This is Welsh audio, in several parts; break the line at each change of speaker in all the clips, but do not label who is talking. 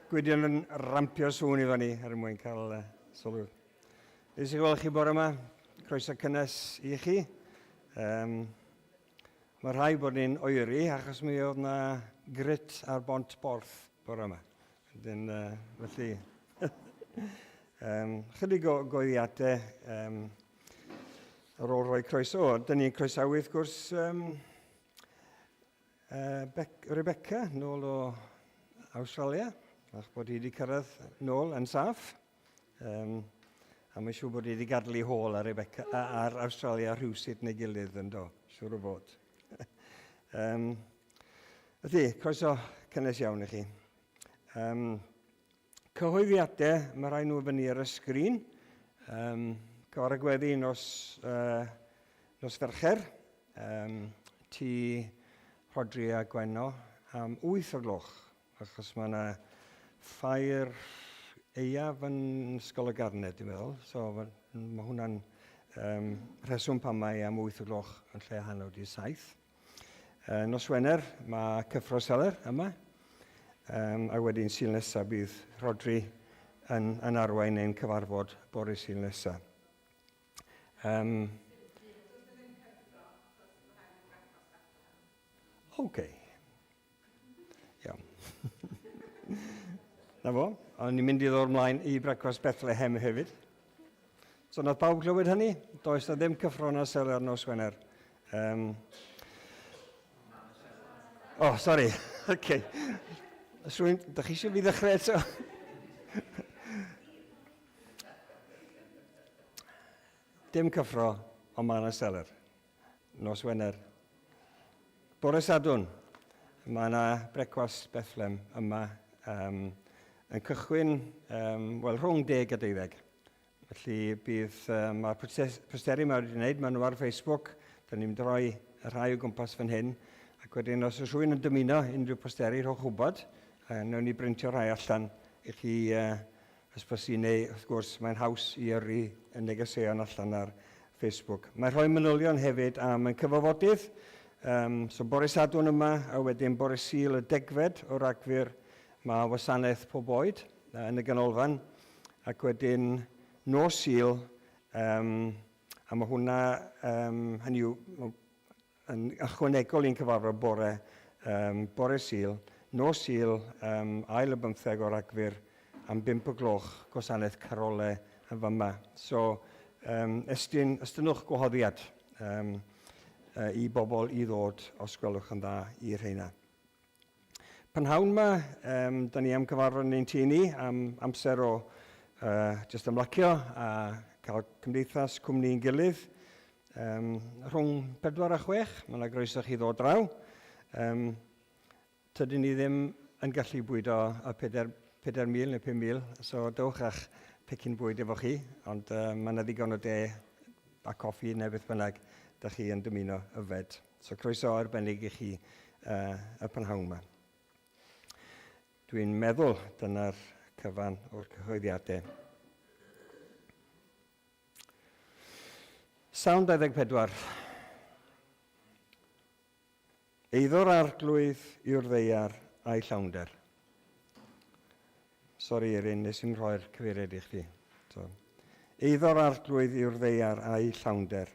Gwydion yn rampio sŵn i fyny er mwyn cael uh, sylw. Neis i gweld chi bore yma. Croeso cynnes i chi. Um, mae rhai bod ni'n oeri achos mi oedd na grit ar bont borth bore yma. Wedyn, uh, felly, um, chydig o goeddiadau um, ar ôl rhoi croeso. Dyn ni'n croesawu, wrth gwrs, um, uh, Bec Rebecca, nôl o Australia. Ach bod hi wedi cyrraedd nôl yn saff. Um, a mae'n siŵr bod hi wedi gadael ei hôl ar, Rebecca, ar Australia rhywsut neu gilydd yn do, siŵr o fod. um, felly, croeso cynnes iawn i chi. Um, cyhoeddiadau, mae rhai nhw fyny ar y sgrin. Um, Cyfar y gweddi nos, uh, nos Fercher, um, ti Rhodri a Gwenno am 8 o'r gloch, achos mae yna ffair eiaf yn Ysgol y Garnedd, dwi'n meddwl. So mae, mae hwnna'n um, rheswm pam mae am 8 o'r gloch yn lle hanner di 7. Uh, nos Wener mae Cyffro Seler yma, um, a wedyn Sul nesaf bydd Rhodri yn, yn arwain ein cyfarfod bore Sul nesaf. Um, OK. Iawn. Na fo, o'n i'n mynd i ddod ymlaen i brecwast Bethlehem hefyd. So nath pawb glywed hynny? Does na ddim cyffro na seler nos Wener. Um, oh, sorry. okay. Rwy'n, da chi eisiau fi ddechrau eto? Dim cyffro, ond mae yna seler. Nos Wener. Bore Sadwrn, mae yna brecwast Bethlehem yma um, yn cychwyn, um, wel, rhwng 10 a 12. Felly bydd, um, mae'r posteri yma wedi gwneud, maen nhw ar Facebook, da ni'n mynd rhoi y rhai o gwmpas fan hyn, ac wedyn os oes rhywun yn dymuno unrhyw posteri, rhowch wybod, a wnawn ni brintio rhai allan i chi uh, hysbysu neu wrth gwrs mae'n haws i yrru y negeseuon allan ar Facebook. Mae rhoi manylion hefyd am ein cyfarfodydd, um, so bore Sadwrn yma a wedyn bore Sul y degfed o Ragfyr mae wasanaeth pob oed yn y ganolfan ac wedyn nos Sul um, a mae hwnna, um, hynny yw, yn ychwanegol i'n cyfarfod bore, um, bore Sul, nos Sul, um, ail y bymtheg o Ragfyr, am bump o gloch, gwasanaeth carole yn fama. So, um, estyn, estynwch gwahoddiad um, uh, i bobl i ddod, os gwelwch yn dda, i'r rheina. Prynhawn 'ma, um, da ni am cyfarfod yn ein tŷ ni am amser o uh, jyst ymlacio a cael cymdeithas cwmni'n gilydd. Um, rhwng 4 a 6, mae yna groeso chi ddod draw. Um, tydyn ni ddim yn gallu bwydo y 4,000 neu 5,000, so dewch â'ch pecyn bwyd efo chi, ond uh, mae yna ddigon o de a coffi neu beth bynnag da chi yn dymuno yfed. So croeso arbennig i chi uh, y prynhawn yma. Dwi'n meddwl dyna'r cyfan o'r cyhoeddiadau. Salm 24. Eiddo'r arglwydd yw'r ddeiar a'i llawnder. Sori Erin, nes i'm rhoi'r cyfeiriad i chdi. So. Eiddo'r arglwydd yw'r ddeiar a'i llawnder.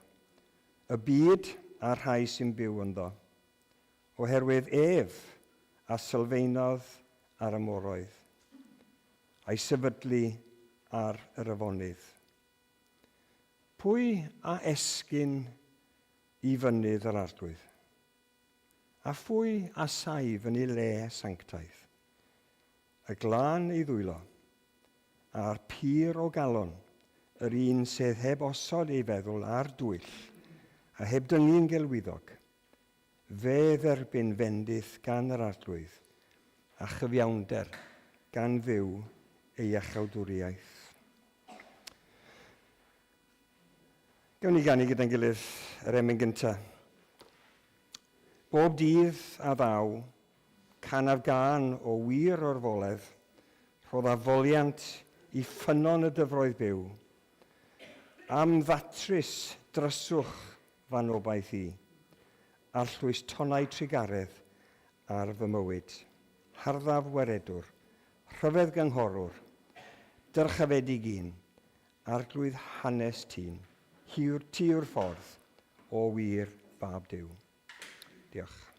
Y byd a'r rhai sy'n byw ynddo, oherwydd ef a sylfaenodd ar y moroedd, a'i sefydlu ar yr afonydd. Pwy a esgyn i fynydd yr Arglwydd? A phwy a saif yn ei le sanctaidd? Y glân ei ddwylo, a'r pur o galon, yr un sydd heb osod ei feddwl ar dwyll, a heb dyngu'n gelwyddog, fe dderbyn fendith gan yr Arglwydd, a chyfiawnder gan Dduw ei iachawdwriaeth. Gawn ni ganu gyda'n gilydd yr emyn gyntaf. Bob dydd a ddaw, Canaf gân o wir orfoledd, rhoddaf foliant i ffynnon y dyfroedd byw. Am ddatrys dryswch f'anobaith i, Arllwys tonnau trugaredd ar fy mywyd. Harddaf waredwr, rhyfedd gynghorwr, dyrchafedig un, Arglwydd hanes tîn, hi yw'r ti yw'r ffordd, o wir Fab Duw. Diolch.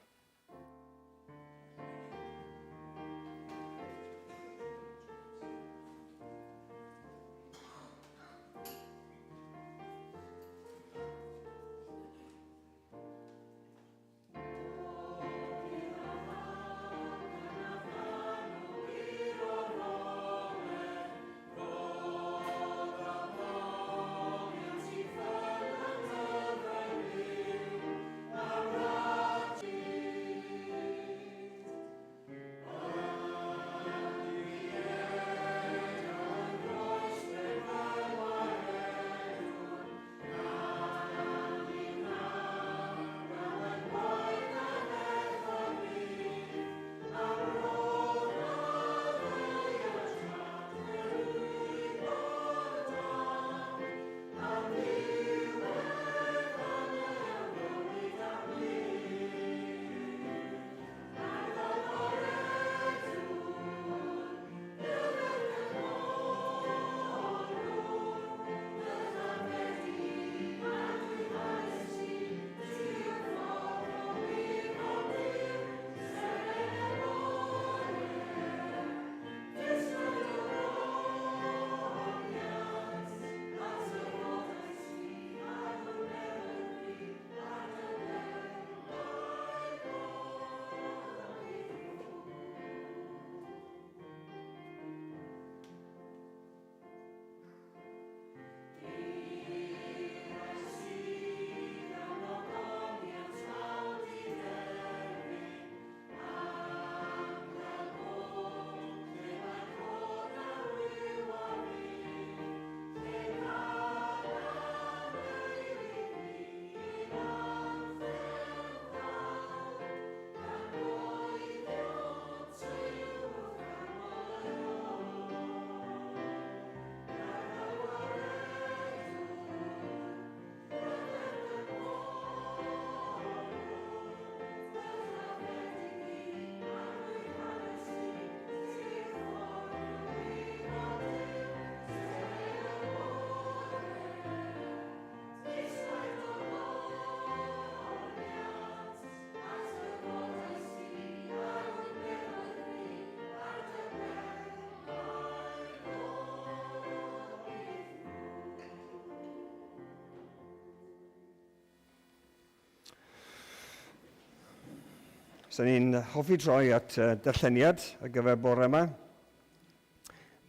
So ni'n hoffi troi at darlleniad ar gyfer bore yma.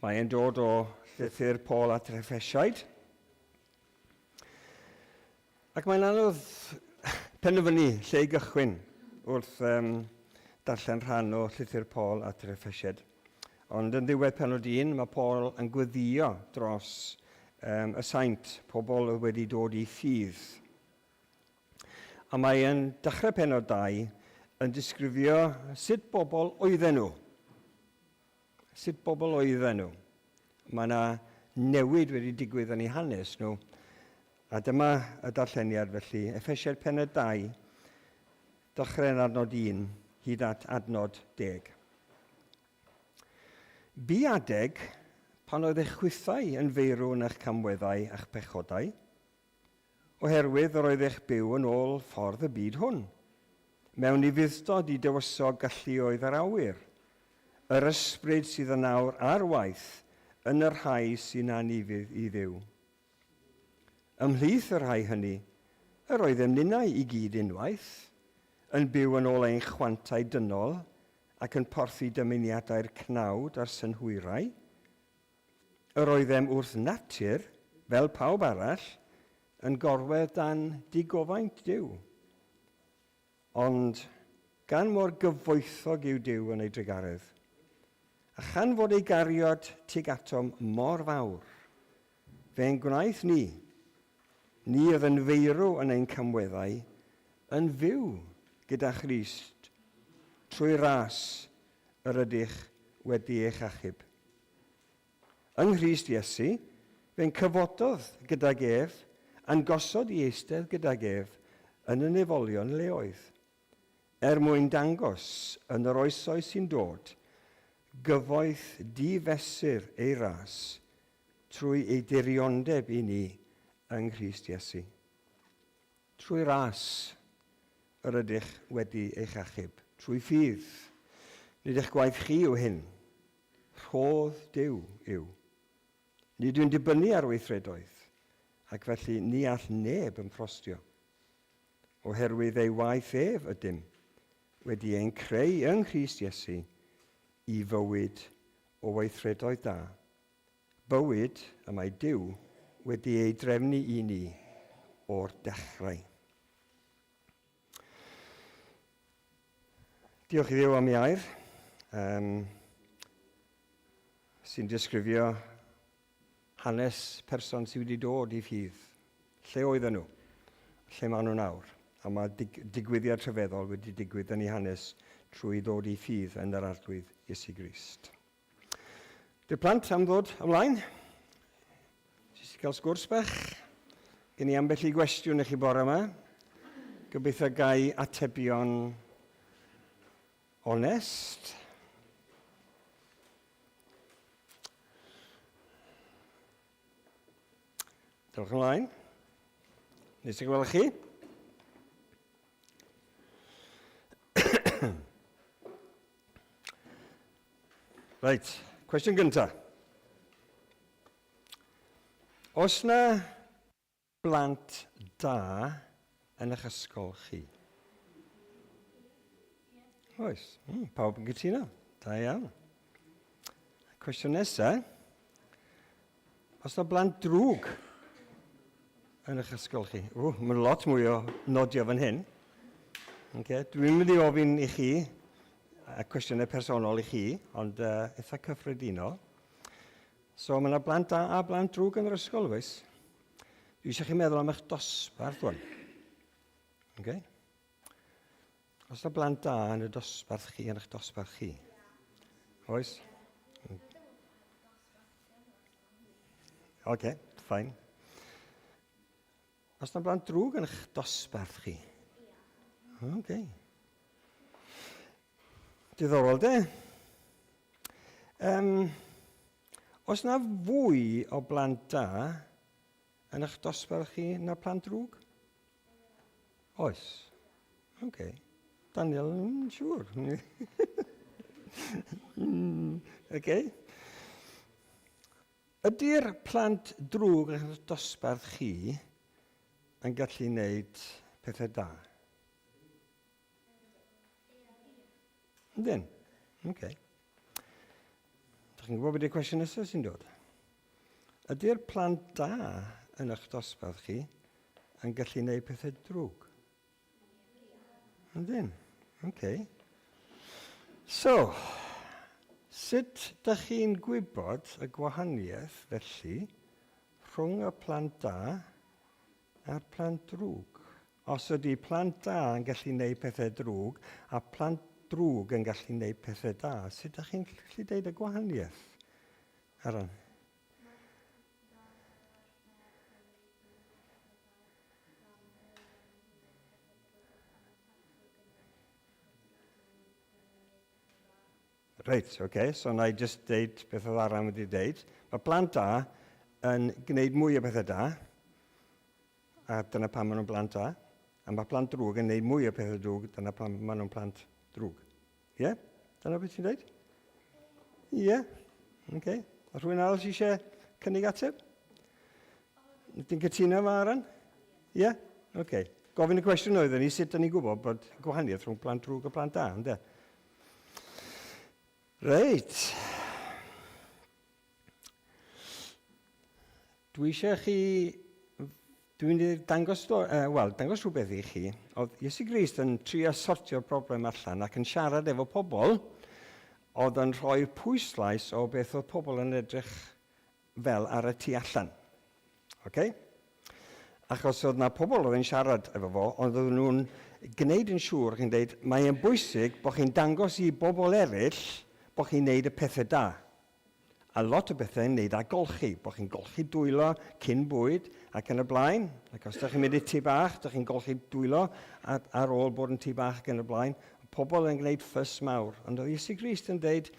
Mae'n dod o llythyr Paul at yr Effesiaid. Ac mae'n anodd penderfynu lle i gychwyn wrth um, darllen rhan o llythyr Paul at yr Effesiaid. Ond yn ddiwedd penod 1, mae Paul yn gweddio dros um, y saint, pobl oedd wedi dod i ffydd. A mae yn dechrau penod 2 yn disgrifio sut bobl oedden nhw. Sut bobl oedden nhw? Mae yna newid wedi digwydd yn eu hanes nhw. A dyma y darlleniad felly, Effesiaid penod 2, dechrau yn adnod 1 hyd at adnod 10. Bu adeg pan oedd eich chwithau yn feirw yn eich camweddau a'ch pechodau, Oherwydd yr oedd eich byw yn ôl ffordd y byd hwn, mewn ufudd-dod i dywysog galluoedd yr awyr, yr ysbryd sydd yn awr ar waith yn y rhai sy'n anufudd i Dduw. Ymhlith y rhai hynny, yr oeddem ninnau i gyd unwaith, yn byw yn ôl ein chwantau dynol ac yn porthi dymuniadau'r cnawd a'r synhwyrau, Yr oeddem wrth natur, fel pawb arall, yn gorwedd dan digofaint Duw. Ond gan mor gyfoethog yw Duw yn ei drugaredd, a chan fod ei gariad tuag atom mor fawr, fe'n gwnaeth ni, ni oedd yn feirw yn ein camweddau, yn fyw gyda Christ trwy ras yr ydych wedi eich achub. Yng Nghrist Iesu, fe'n cyfododd gydag ef, a'n gosod i eistedd gydag ef yn y nefolion leoedd. er mwyn dangos yn yr oesoedd sy'n dod gyfoeth di-fesur ei ras trwy ei diriondeb i ni yng Nghrist Iesu. Trwy ras yr ydych wedi eich achub, trwy ffydd. Nid eich gwaith chi yw hyn. Rhodd Duw yw. Nid yw'n dibynnu ar weithredoedd, ac felly ni all neb ymffrostio. Oherwydd ei waith ef ydym wedi ein creu yng Nghrist Iesu i fywyd o weithredoedd da, bywyd y mae Duw wedi ei drefnu i ni o'r dechrau. Diolch i Dduw am ei air, um, sy'n disgrifio hanes person sydd wedi dod i ffydd. Lle oedden nhw? Lle maen nhw nawr? A mae dig digwyddiad rhyfeddol wedi digwydd yn ei hanes trwy ddod i ffydd yn yr Arglwydd Iesu Grist. Di'r plant am ddod ymlaen. Jyst i gael sgwrs bach. Gen i ambell i gwestiwn i chi bore yma. Gobeithio gai atebion onest. Dewch ymlaen. Nes i gweld chi. Reit, cwestiwn gyntaf. Os na blant da yn eich ysgol chi? Oes, pawb yn cytuno. Da iawn. Cwestiwn nesaf. Os na blant drwg yn eich ysgol chi? O, mae'n lot mwy o nodio fan hyn. Okay. Dwi'n mynd i ofyn i chi y cwestiynau personol i chi, ond eitha cyffredinol. So mae yna blant da a blant drwg yn yr ysgol, oes? Dwi eisiau chi meddwl am eich dosbarth wan. Okay? Os yna blant da yn y dosbarth chi, yn eich dosbarth chi? Oes? Oce, okay, fine. Os yna blant drwg yn eich dosbarth chi? Oce. Okay. Diddorol, de? Um, os yna fwy o blant da yn eich dosbarth chi na plant drwg? Oes. Oce. Okay. Daniel, siŵr. Okay. Ydy'r plant drwg yn eich dosbarth chi yn gallu gwneud pethau da? Yndyn? Oce. Okay. Dych chi'n gwybod beth yw'r cwestiwn nesaf sy'n dod? Ydy'r plant da yn eich dosbarth chi yn gallu gwneud pethau drwg? Yndyn? Oce. Okay. So, sut dych chi'n gwybod y gwahaniaeth felly rhwng y plant da a'r plant drwg? Os ydy plant da yn gallu gwneud pethau drwg a plant drwg yn gallu gwneud pethau da, sut ydych chi'n gallu deud y gwahaniaeth? Aron? Reit, oce, okay, so na i jyst deud beth oedd Aran wedi deud. Mae plant da yn gwneud mwy o bethau da, A dyna pam maen nhw'n blant da. A mae plant drwg yn gwneud mwy o pethau drwg, dyna pam maen nhw'n plant drwg. Ie? Yeah? Dyna beth ti'n dweud? Ie? Yeah. Oce. Okay. A rhywun arall sy'n eisiau cynnig ateb? Ti'n cytuno efo Aaron? Ie? Yeah? Oce. Okay. Gofyn y cwestiwn oeddwn ni, sut da ni'n gwybod bod gwahaniaeth rhwng plant drwg a plant da, ynddo? Reit. Dwi eisiau chi... Dwi'n mynd i dangos, uh, wel, dangos rhywbeth i chi. Oedd Iesu Grist yn trio sortio'r broblem allan ac yn siarad efo pobl oedd yn rhoi pwyslais o beth oedd pobl yn edrych fel ar y tu allan. Okay? Achos oedd na pobl oedd yn siarad efo fo, ond oedden nhw'n gwneud yn siŵr, chi'n dweud, mae'n bwysig bod chi'n dangos i bobl eraill bod chi'n gwneud y pethau da. A lot o bethau yn wneud â golchi, bod chi'n golchi dwylo cyn bwyd ac yn y blaen. Ac os ydych chi'n mynd i tŷ bach, ydych chi'n golchi dwylo ar, ar ôl bod yn tŷ bach ac yn y blaen. Pobl yn gwneud ffys mawr. Ond oedd Iesu Grist yn dweud,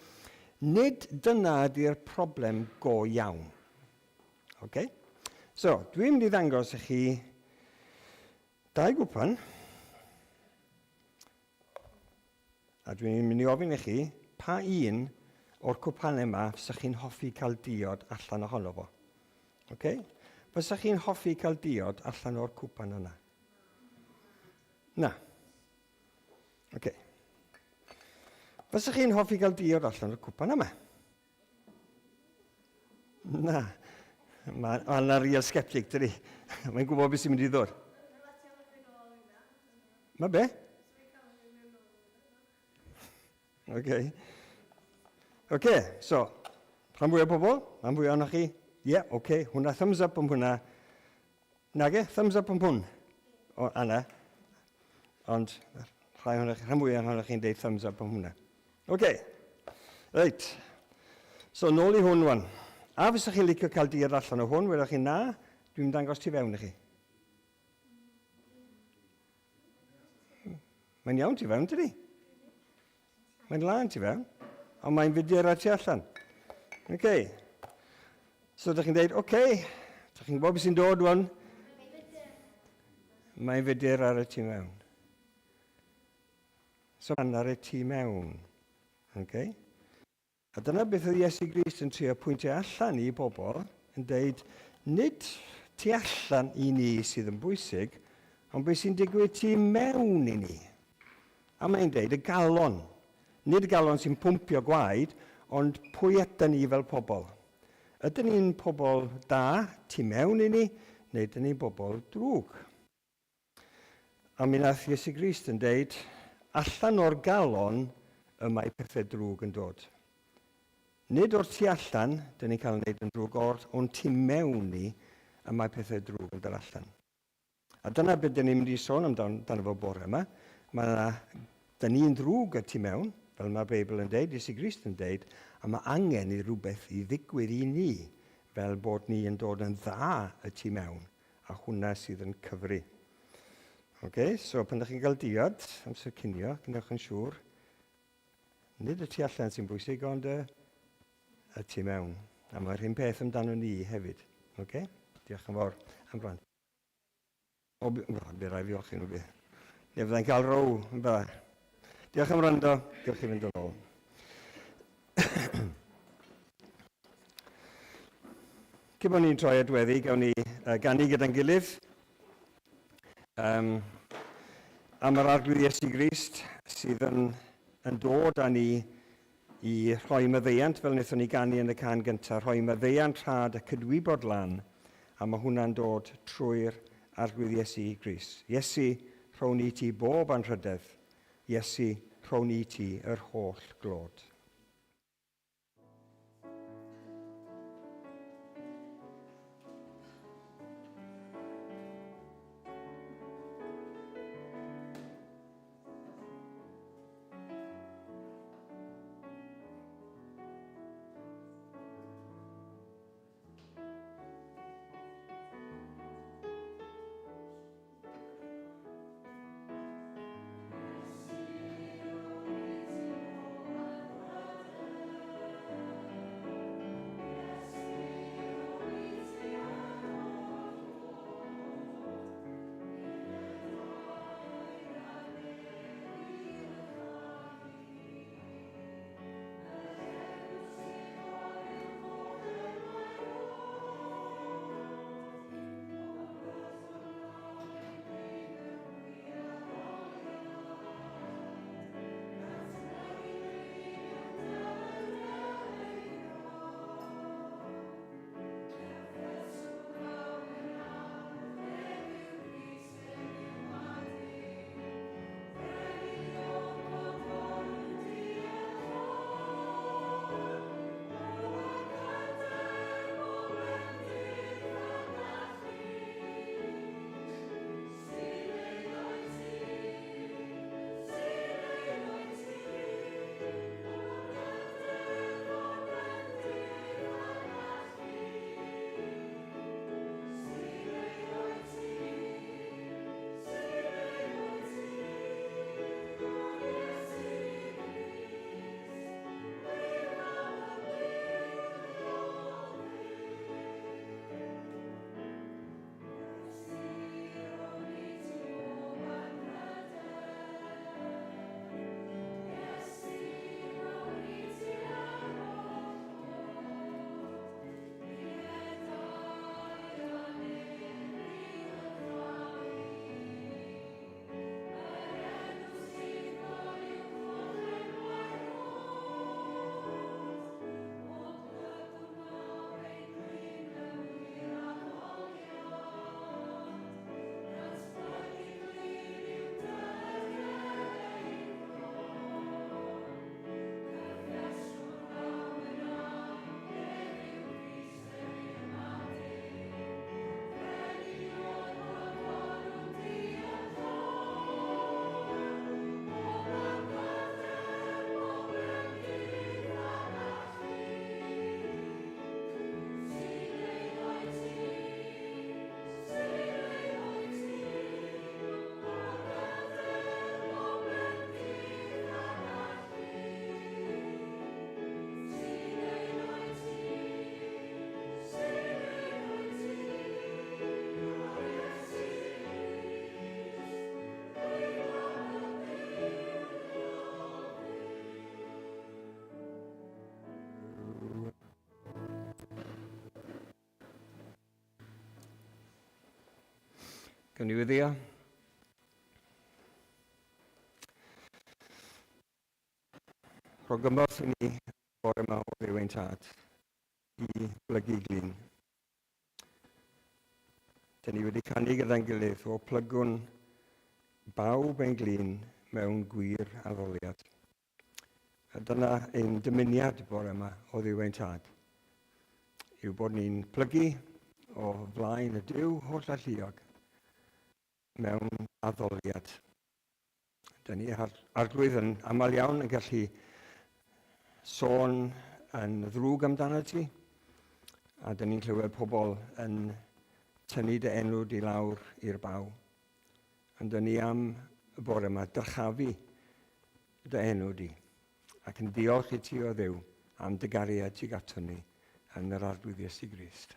nid dyna ydy'r problem go iawn. Okay? So, dwi'n mynd i ddangos i chi dau gwpan. A dwi'n mynd i ofyn i chi, pa un o'r cwpanau yma fysa chi'n hoffi cael diod allan ohono fo? Okay? Fysa chi'n hoffi cael diod allan o'r cwpan yna? Na. Okay. Fysa chi'n hoffi cael diod allan o'r cwpan yma? Na. Mae ma yna real sceptic, dydy. Mae'n gwybod beth sy'n mynd i ddod. Mae be? Oce. Oce, so, rhan fwyaf o bobl, rhan fwyaf ohonoch chi, ie, yeah, oce, okay, hwnna, thumbs up am hwnna. Nage, thumbs up am hwn. O, Anna. Ond, rhai ohonoch, rhan fwyaf ohonoch chi'n deud thumbs up am hwnna. Oce. Okay. Reit. So, nôl i hwn wan. A fysa chi'n licio cael diod allan o hwn, wedwch chi na, dwi'n dangos tu fewn i chi. Mae'n iawn tu fewn, dydy? Mae'n lân tu fewn, ond mae'n fudur ar tu allan. Oce. Okay. So, ydych chi'n dweud, oce, okay, ydych chi'n gwybod beth sy'n dod wan? Mae'n fudur ar y tu mewn. So, ar y tu mewn. Okay. A dyna beth oedd Iesu Grist yn trio pwyntio allan i bobl, yn deud, nid tu allan i ni sydd yn bwysig, ond beth sy'n digwydd tu mewn i ni. A mae'n deud y galon. Nid y galon sy'n pwmpio gwaed, ond pwy ydyn ni fel pobl? Ydyn ni'n pobl da tu mewn i ni, neu ydyn ni'n bobl drwg? A mi nath Iesu Grist yn deud, allan o'r galon y mae pethau drwg yn dod. Nid o'r tu allan, dyn ni'n cael wneud yn drwg, o'r o'n tu mewn ni y mae pethau drwg yn dod allan. A dyna beth dyn ni'n mynd i sôn amdano fo bore yma. Mae yna, dyn ni'n ddrwg y tu mewn, fel mae'r Beibl yn deud, Iesu Grist yn deud, a mae angen i rhywbeth i ddigwydd i ni, fel bod ni yn dod yn dda y tu mewn a hwnna sydd yn cyfri. Ok, so pan ydych chi'n cael diod amser cinio, gwnewch yn siŵr, nid y tu allan sy'n bwysig, ond y, y tu mewn. A mae'r hyn peth amdano ni hefyd. Ok, diolch yn fawr am rand. O, bydd rhaid fi olchi nhw bydd. Neu fyddai'n cael row, yn bydda. Diolch am wrando, gewch chi fynd yn ôl. Cyn bod ni'n troi at weddi, gawn ni uh, ganu gyda'n gilydd um, am yr Arglwydd Iesu Grist sydd yn, yn dod â ni i rhoi maddeuant, fel wnaethon ni ganu yn y can gyntaf, rhoi maddeuant rhad a cydwybod lan, a mae hwnna'n dod trwy'r Arglwydd Iesu Grist. Iesu, rhown i ti bob anrhydedd. Iesu, rhown i ti yr holl glod. Gawn ni wyddio. Rho gymorth i ni bore yma o Dduw ein Tad i blygu glin. Dyn ni wedi canu gyda'n gilydd o plygwn bawb ein glin mewn gwir addoliad. A dyna ein dymuniad bore yma o Dduw ein Tad, yw bod ni'n plygu o flaen y Duw holl alluog mewn addoliad. Dyna ni arglwydd yn aml iawn yn gallu sôn yn ddrwg amdano ti, a dyn ni'n clywed pobl yn tynnu dy enw di lawr i'r baw. Ond dyn ni am y bore yma dyrchafu dy enw di, ac yn diolch i ti o Dduw am dy gariad tuag aton ni yn yr Arglwydd Iesu Grist.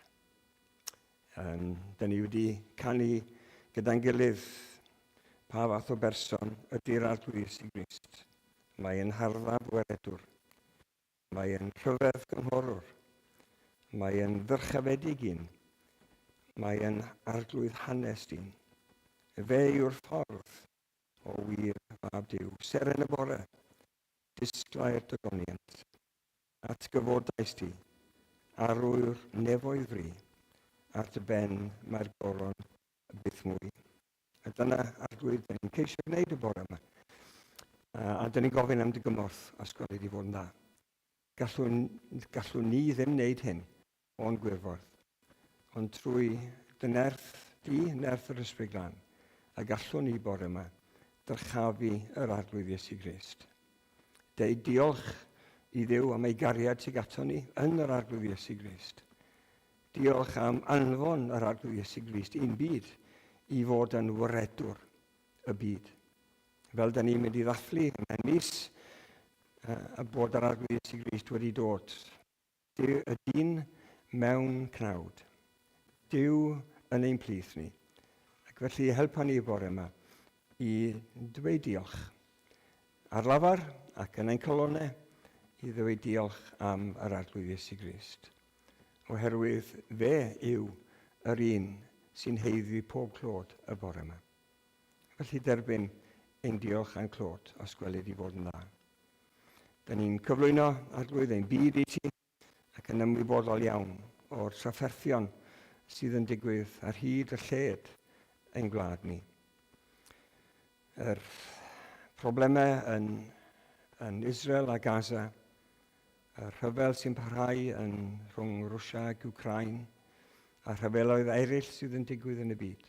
Dyn ni wedi canu gyda'n gilydd pa fath o berson ydy'r Arglwydd Iesu Grist. Mae yn harddaf weredwr. Mae e'n rhyfedd gynghorwr. Mae e'n ddyrchafedig un. Mae e'n arglwydd hanes dyn. Fe yw'r ffordd o wir fab Duw. Seren y bore, disglair dygoniant. Atgyfodais ti, arwyr nefoedd fri, ar dy ben mae'r goron byth mwy. A dyna, Arglwydd, dyn ni'n ceisio gwneud y bore yma. A dyn ni'n gofyn am dy gymorth os gweli di fod yn dda. Gallwn, gallwn ni ddim wneud hyn o'n gwirfodd, ond trwy dy nerth di, nerth yr Ysbryd Glân, a gallwn ni bore yma dyrchafu yr Arglwydd Iesu Grist. Deud diolch i Dduw am ei gariad tuag ato ni yn yr Arglwydd Iesu Grist. Diolch am anfon yr Arglwydd Iesu Grist i'n byd i fod yn waredwr y byd. Fel da ni'n mynd i ddathlu ymhen mis, y bod yr Arglwydd Iesu Grist wedi dod. Y dyn mewn cnawd. Duw yn ein plith ni. Ac felly helpa ni y bore yma i dweud diolch ar lafar ac yn ein calonau i ddweud diolch am yr Arglwydd Iesu Grist. Oherwydd fe yw yr un sy'n haeddu pob clod y bore yma. Felly derbyn ein diolch a'n clod os gwelid i fod yn dda. Da ni'n cyflwyno Arglwydd ein byd i ti ac yn ymwybodol iawn o'r trafferthion sydd yn digwydd ar hyd y lled ein gwlad ni. Yr problemau yn, yn Israel a Gaza, y rhyfel sy'n parhau yn rhwng Rwsia ac Wcráin, a rhyfeloedd eraill sydd yn digwydd yn y byd.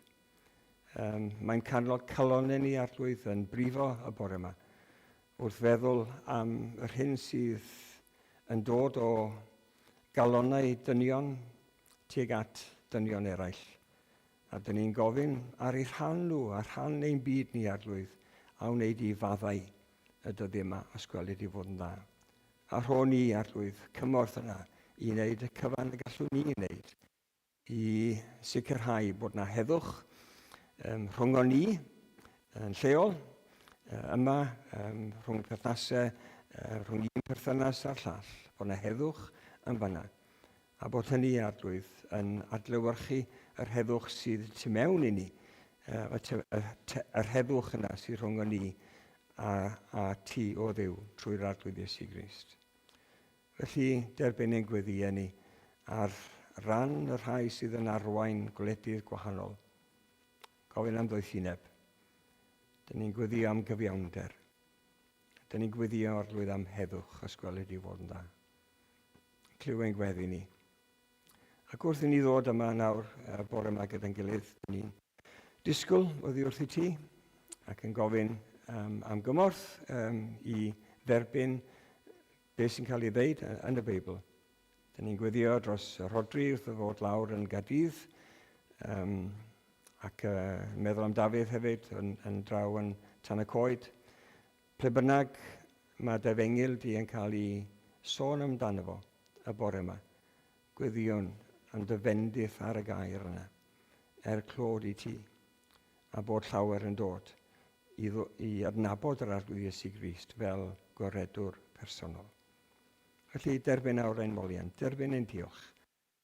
Um, mae'n canol calonau ni arglwydd yn brifo y bore yma wrth feddwl am yr hyn sydd yn dod o galonnau dynion tuag at dynion eraill. A dyn ni'n gofyn ar eu rhan nhw, ar rhan ein byd ni arglwydd, a wneud i faddau y dyddiau yma, os gwelid i fod yn dda. A rho ni, Arglwydd, cymorth yna i wneud y cyfan y gallwn ni wneud i sicrhau bod na heddwch um, rhwng ni yn lleol, yma, um, rhwng perthnasau, uh, rhwng un perthynas a'r llall, bod na heddwch yn fanna. A bod hynny, Arglwydd, yn adlewyrchu yr heddwch sydd tu mewn i ni, yr heddwch yna sydd rhwng ni a, a ti o Dduw trwy'r Arglwydd Iesu Grist. Felly, derbyn ein gweddïau ni ar ran y rhai sydd yn arwain gwledydd gwahanol. Gofyn am ddoethineb. Dyn ni'n gweddio am gyfiawnder. Dyn ni'n gweddio Arglwydd am heddwch, os gweled i fod yn dda. Clyw ein gweddi ni. Ac wrth i ni ddod yma nawr, y bore yma gyda'n gilydd, ni'n disgwyl oddi wrth i ti ac yn gofyn um, am gymorth um, i dderbyn beth sy'n cael ei ddeud yn y Beibl. Dyn ni'n gweddio dros Rhodri wrth ddod lawr yn Gadydd, um, ac uh, meddwl am Dafydd hefyd yn, yn draw yn Tan y Coed. Ple bynnag mae dy efengyl di yn cael ei sôn amdano fo y bore yma, gweddïwn am dy fendith ar y gair yna, er clod i ti, a bod llawer yn dod i, i adnabod yr Arglwydd Iesu Grist fel gwaredwr personol. Felly, derbyn awr ein moliant, derbyn ein diolch,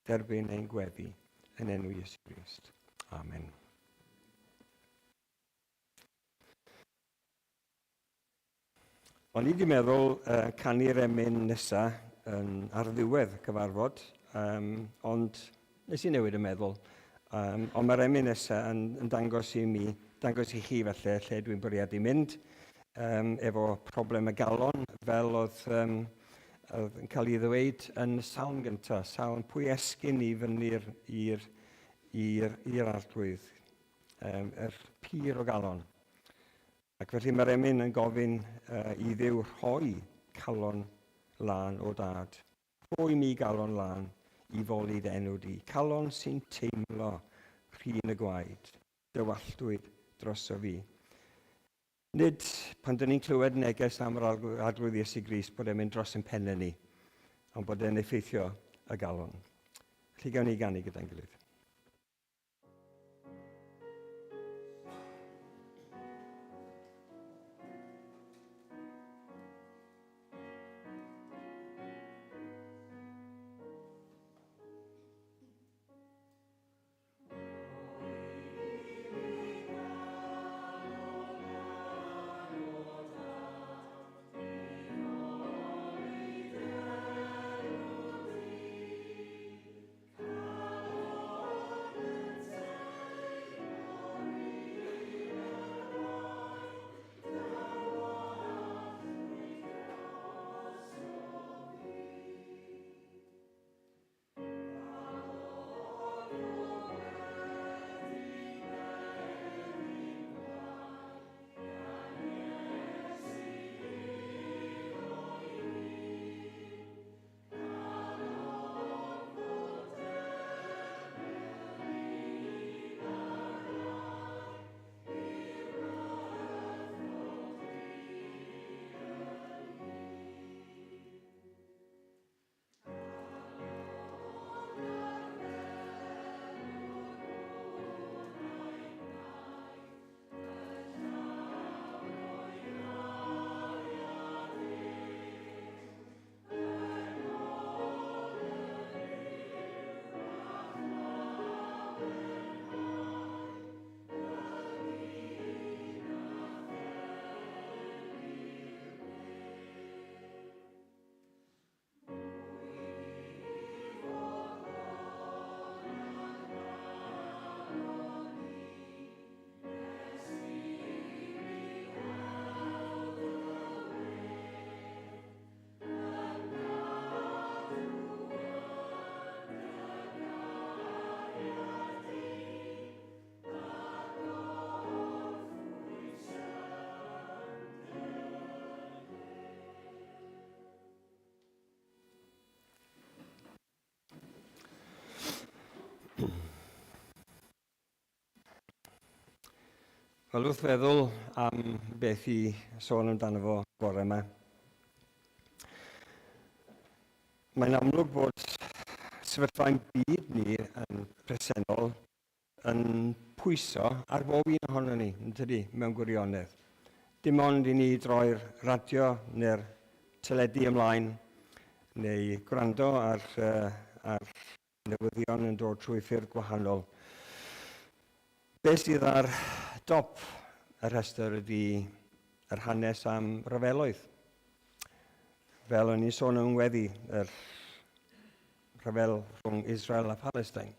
derbyn ein gweddi yn enw Iesu Grist. Amen. O'n i wedi meddwl uh, canu'r emyn nesa yn, ar ddiwedd cyfarfod, um, ond nes i newid y meddwl. Um, ond mae'r emyn nesa yn, yn dangos i mi, dangos i chi felly, lle dwi'n bwriadu mynd, um, efo problem y galon, fel oedd, um, oedd yn cael ei ddweud yn y salm gyntaf, salm pwy esgyn i fyny'r i'r i'r i'r arglwydd, um, yr pur o galon. Ac felly mae'r emyn yn gofyn uh, i Dduw rhoi calon lân o dad. Rhoi mi galon lân i foli dy enw di. Calon sy'n teimlo rhin y gwaed. Dywalltwyd droso fi. Nid pan dyn ni'n clywed neges am yr Arglwydd Iesu Grist bod e'n mynd dros yn pennau ni, ond bod e'n effeithio y galon. Felly gawn ni ganu gyda'n gilydd. Wel, wrth feddwl am beth i sôn amdano fo bore yma, mae'n amlwg bod sefyllfa'n byd ni yn presennol yn pwyso ar bob un ohono ni, yn tydi, mewn gwirionedd. Dim ond i ni droi'r radio neu'r teledu ymlaen, neu gwrando ar, uh, ar newyddion yn dod trwy ffyrdd gwahanol. Be sydd ar dop y rhestr ydy yr hanes am ryfeloedd. Fel o'n i'n sôn yn weddi, yr rhyfel rhwng Israel a Palestine.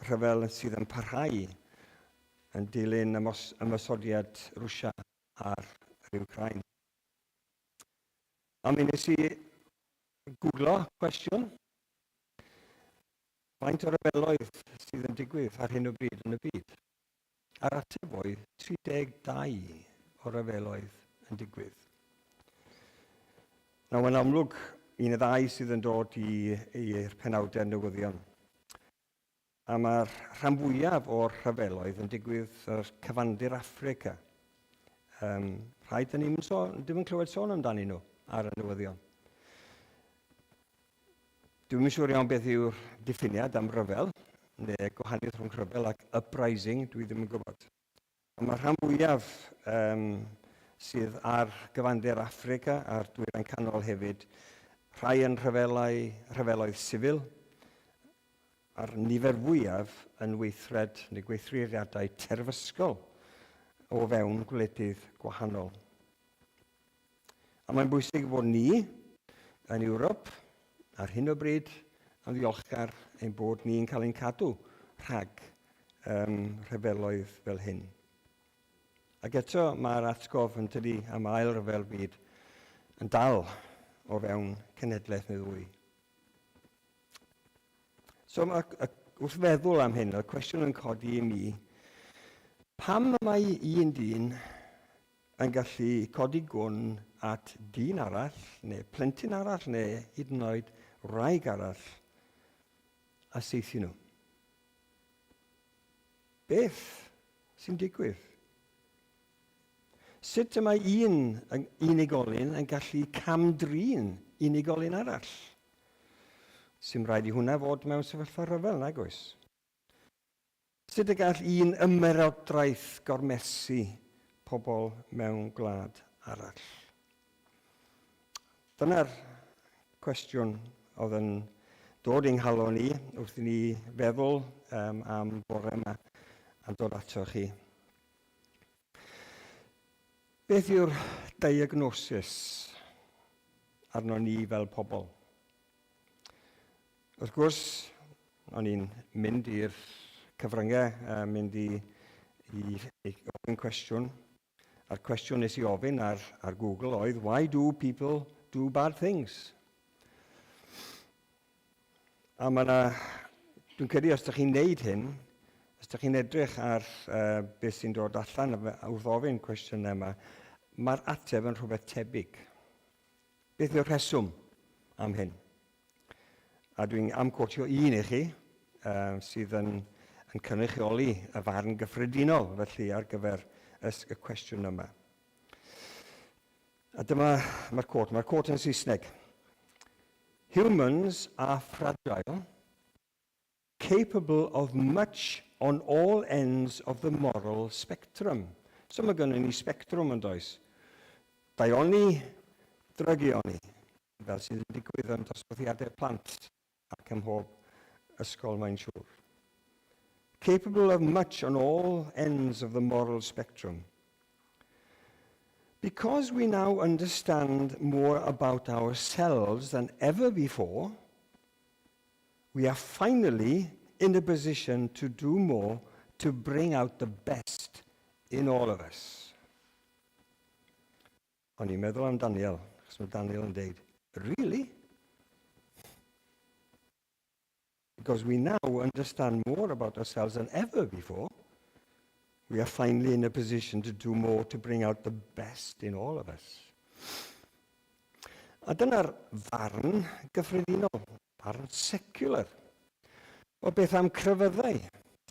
Rhyfel sydd yn parhau yn dilyn ymosodiad Rwsia ar yr Ukraine. A mi nes i Googlo cwestiwn. Faint o ryfeloedd sydd yn digwydd ar hyn o bryd yn y byd? A'r ateb oedd 32 o ryfeloedd yn digwydd. Nawr, mae'n amlwg un y ddau sydd yn dod i'r penawdau newyddion. A mae'r rhan fwyaf o'r rhyfeloedd yn digwydd yr cyfandir Affrica. Um, rhai dyn ni'n so, ddim yn clywed sôn amdanyn nhw ar y newyddion. Dwi'm yn siŵr iawn beth yw'r diffiniad am ryfel, neu gwahaniaeth rhwng rhyfel ac uprising, dwi ddim yn gwybod. Ond mae'r rhan fwyaf um, sydd ar gyfandir Affrica a'r Dwyrain Canol hefyd, rhai yn rhyfelau, rhyfeloedd sifil, a'r nifer fwyaf yn weithred neu gweithreiriadau terfysgol o fewn gwledydd gwahanol. A mae'n bwysig bod ni yn Ewrop ar hyn o bryd yn ddiolchgar ein bod ni'n cael ein cadw rhag um, rhyfeloedd fel hyn. Ac eto mae'r atgof yn tydi am ail ryfel byd yn dal o fewn cenhedlaeth neu ddwy. So mae, wrth feddwl am hyn, y cwestiwn yn codi i mi, pam mae un dyn yn gallu codi gwn at dyn arall, neu plentyn arall, neu hyd yn oed wraig arall, a saethu nhw? Beth sy'n digwydd? Sut y mae un unigolyn yn gallu cam-drin unigolyn arall? Sy'n rhaid i hwnna fod mewn sefyllfa rhyfel, nag oes? Sut y gall un ymerodraeth gormesu pobl mewn gwlad arall? Dyna'r cwestiwn oedd yn dod i'n nghalon i wrth i ni feddwl um, am bore yma a'n dod ato chi. Beth yw'r diagnosis arno ni fel pobl? Wrth gwrs, o'n i'n mynd i'r cyfryngau, mynd i, i, i ofyn cwestiwn, a'r cwestiwn nes i ofyn ar, ar Google oedd, why do people do bad things? A mae yna, dwi'n credu os ydych chi'n neud hyn, os ydych chi'n edrych ar uh, beth sy'n dod allan wrth ofyn cwestiynau yma, mae'r ateb yn rhywbeth tebyg. Beth yw'r rheswm am hyn? A dwi'n am quotio un i chi, uh, sydd yn, yn cynrychioli y farn gyffredinol, felly, ar gyfer y, y cwestiwn yma. A dyma, mae'r quote, mae'r quote yn Saesneg. Humans are fragile, capable of much on all ends of the moral spectrum. So mae gennym ni spectrwm yn does. Daioni, drygioni, fel sydd yn digwydd yn dosbarthiadau plant ac ym mhob ysgol mae'n siŵr. Capable of much on all ends of the moral spectrum. Because we now understand more about ourselves than ever before, we are finally in a position to do more to bring out the best in all of us. O'n i'n meddwl am Daniel, achos mae Daniel yn deud, really? Because we now understand more about ourselves than ever before, we are finally in a position to do more to bring out the best in all of us. A dyna'r farn gyffredinol, barn secular. O beth am crefyddau?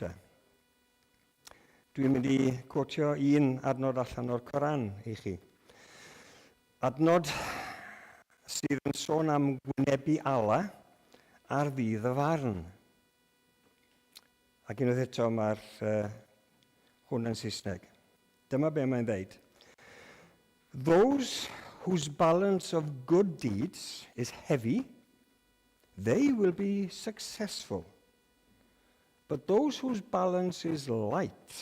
Te? Dwi'n mynd i quotio un adnod allan o'r Coran i chi. Adnod sydd yn sôn am gwynebu Allah ar ddydd y farn. Ac unwaith eto mae'r uh, hwn yn Saesneg. Dyma be mae'n dweud. Those whose balance of good deeds is heavy, they will be successful. But those whose balance is light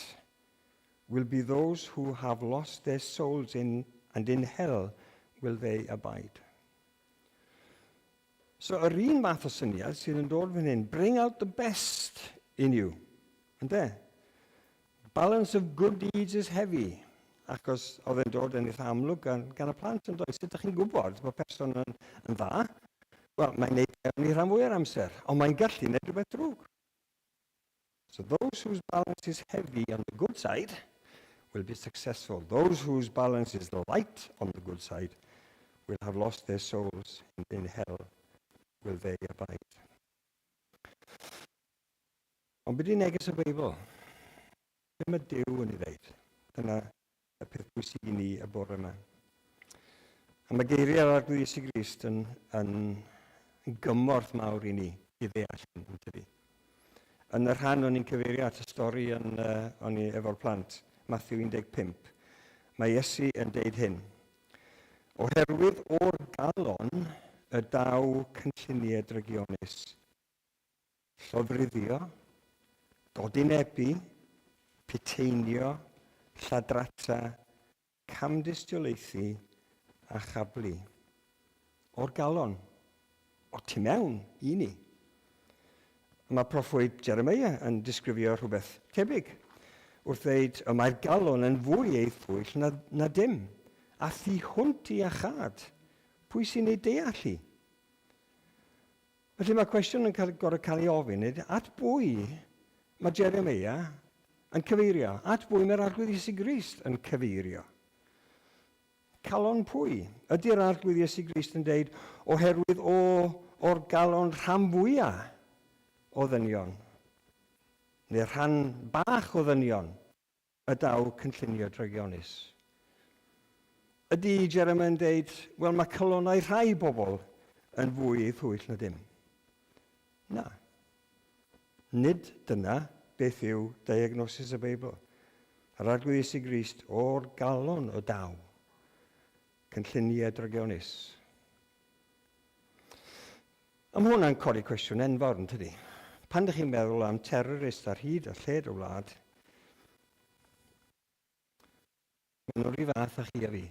will be those who have lost their souls in, and in hell will they abide. So yr un math o syniad sydd yn dod fan hyn, bring out the best in you. Ynde? Balance of good deeds is heavy. Achos oedd e'n dod yn eitha amlwg gan, gan y plant yn dod. Sut ydych chi'n gwybod bod person yn, yn dda? Wel, mae'n neud mewn i rhan fwy o'r amser, ond mae'n gallu gwneud rhywbeth drwg. So those whose balance is heavy on the good side will be successful. Those whose balance is light on the good side will have lost their souls and in hell will they abide. Ond beth yw neges y Beibl? Be mae Duw yn ei ddeud? Dyna y peth bwysig i ni y bore yma. A mae geiriau'r Arglwydd Iesu Grist yn, yn, yn gymorth mawr i ni i ddeall hyn, yn tydi. Yn y rhan o'n i'n cyfeirio at y stori yn, uh, o'n i efo'r plant, Matthew 15, mae Iesu yn deud hyn. Oherwydd o'r galon y daw cynlluniau drygionus, llofruddio, godinebu, puteinio, lladrata, camdystiolaethu a chablu. O'r galon, o'r tu mewn i ni. Mae proffwyd Jeremiah yn disgrifio rhywbeth tebyg wrth ddeud y mae'r galon yn fwy ei thwyll na, na dim, a thu hwnt i achâd. Pwy sy'n ei deall hi? Felly mae cwestiwn yn cael, gorfod cael ei ofyn, at bwy mae Jeremiah yn cyfeirio? At bwy mae'r Arglwydd Iesu Grist yn cyfeirio? Calon pwy? Ydy'r Arglwydd Iesu Grist yn deud, oherwydd o, o'r galon rhan fwyaf o ddynion, neu rhan bach o ddynion, y daw cynllunio drygionus. Ydy Jeremiah yn deud, wel mae calonnau rhai bobl yn fwy ei thwyll na dim? Na. Nid dyna beth yw diagnosis y Beibl. Yr Arglwydd Iesu Grist o'r galon y daw cynlluniau drygionus. A mae hwnna'n codi cwestiwn enfawr, yn tydi? Pan ydych chi'n meddwl am terrorist ar hyd a lled y wlad, maen nhw'r un fath â chi a fi.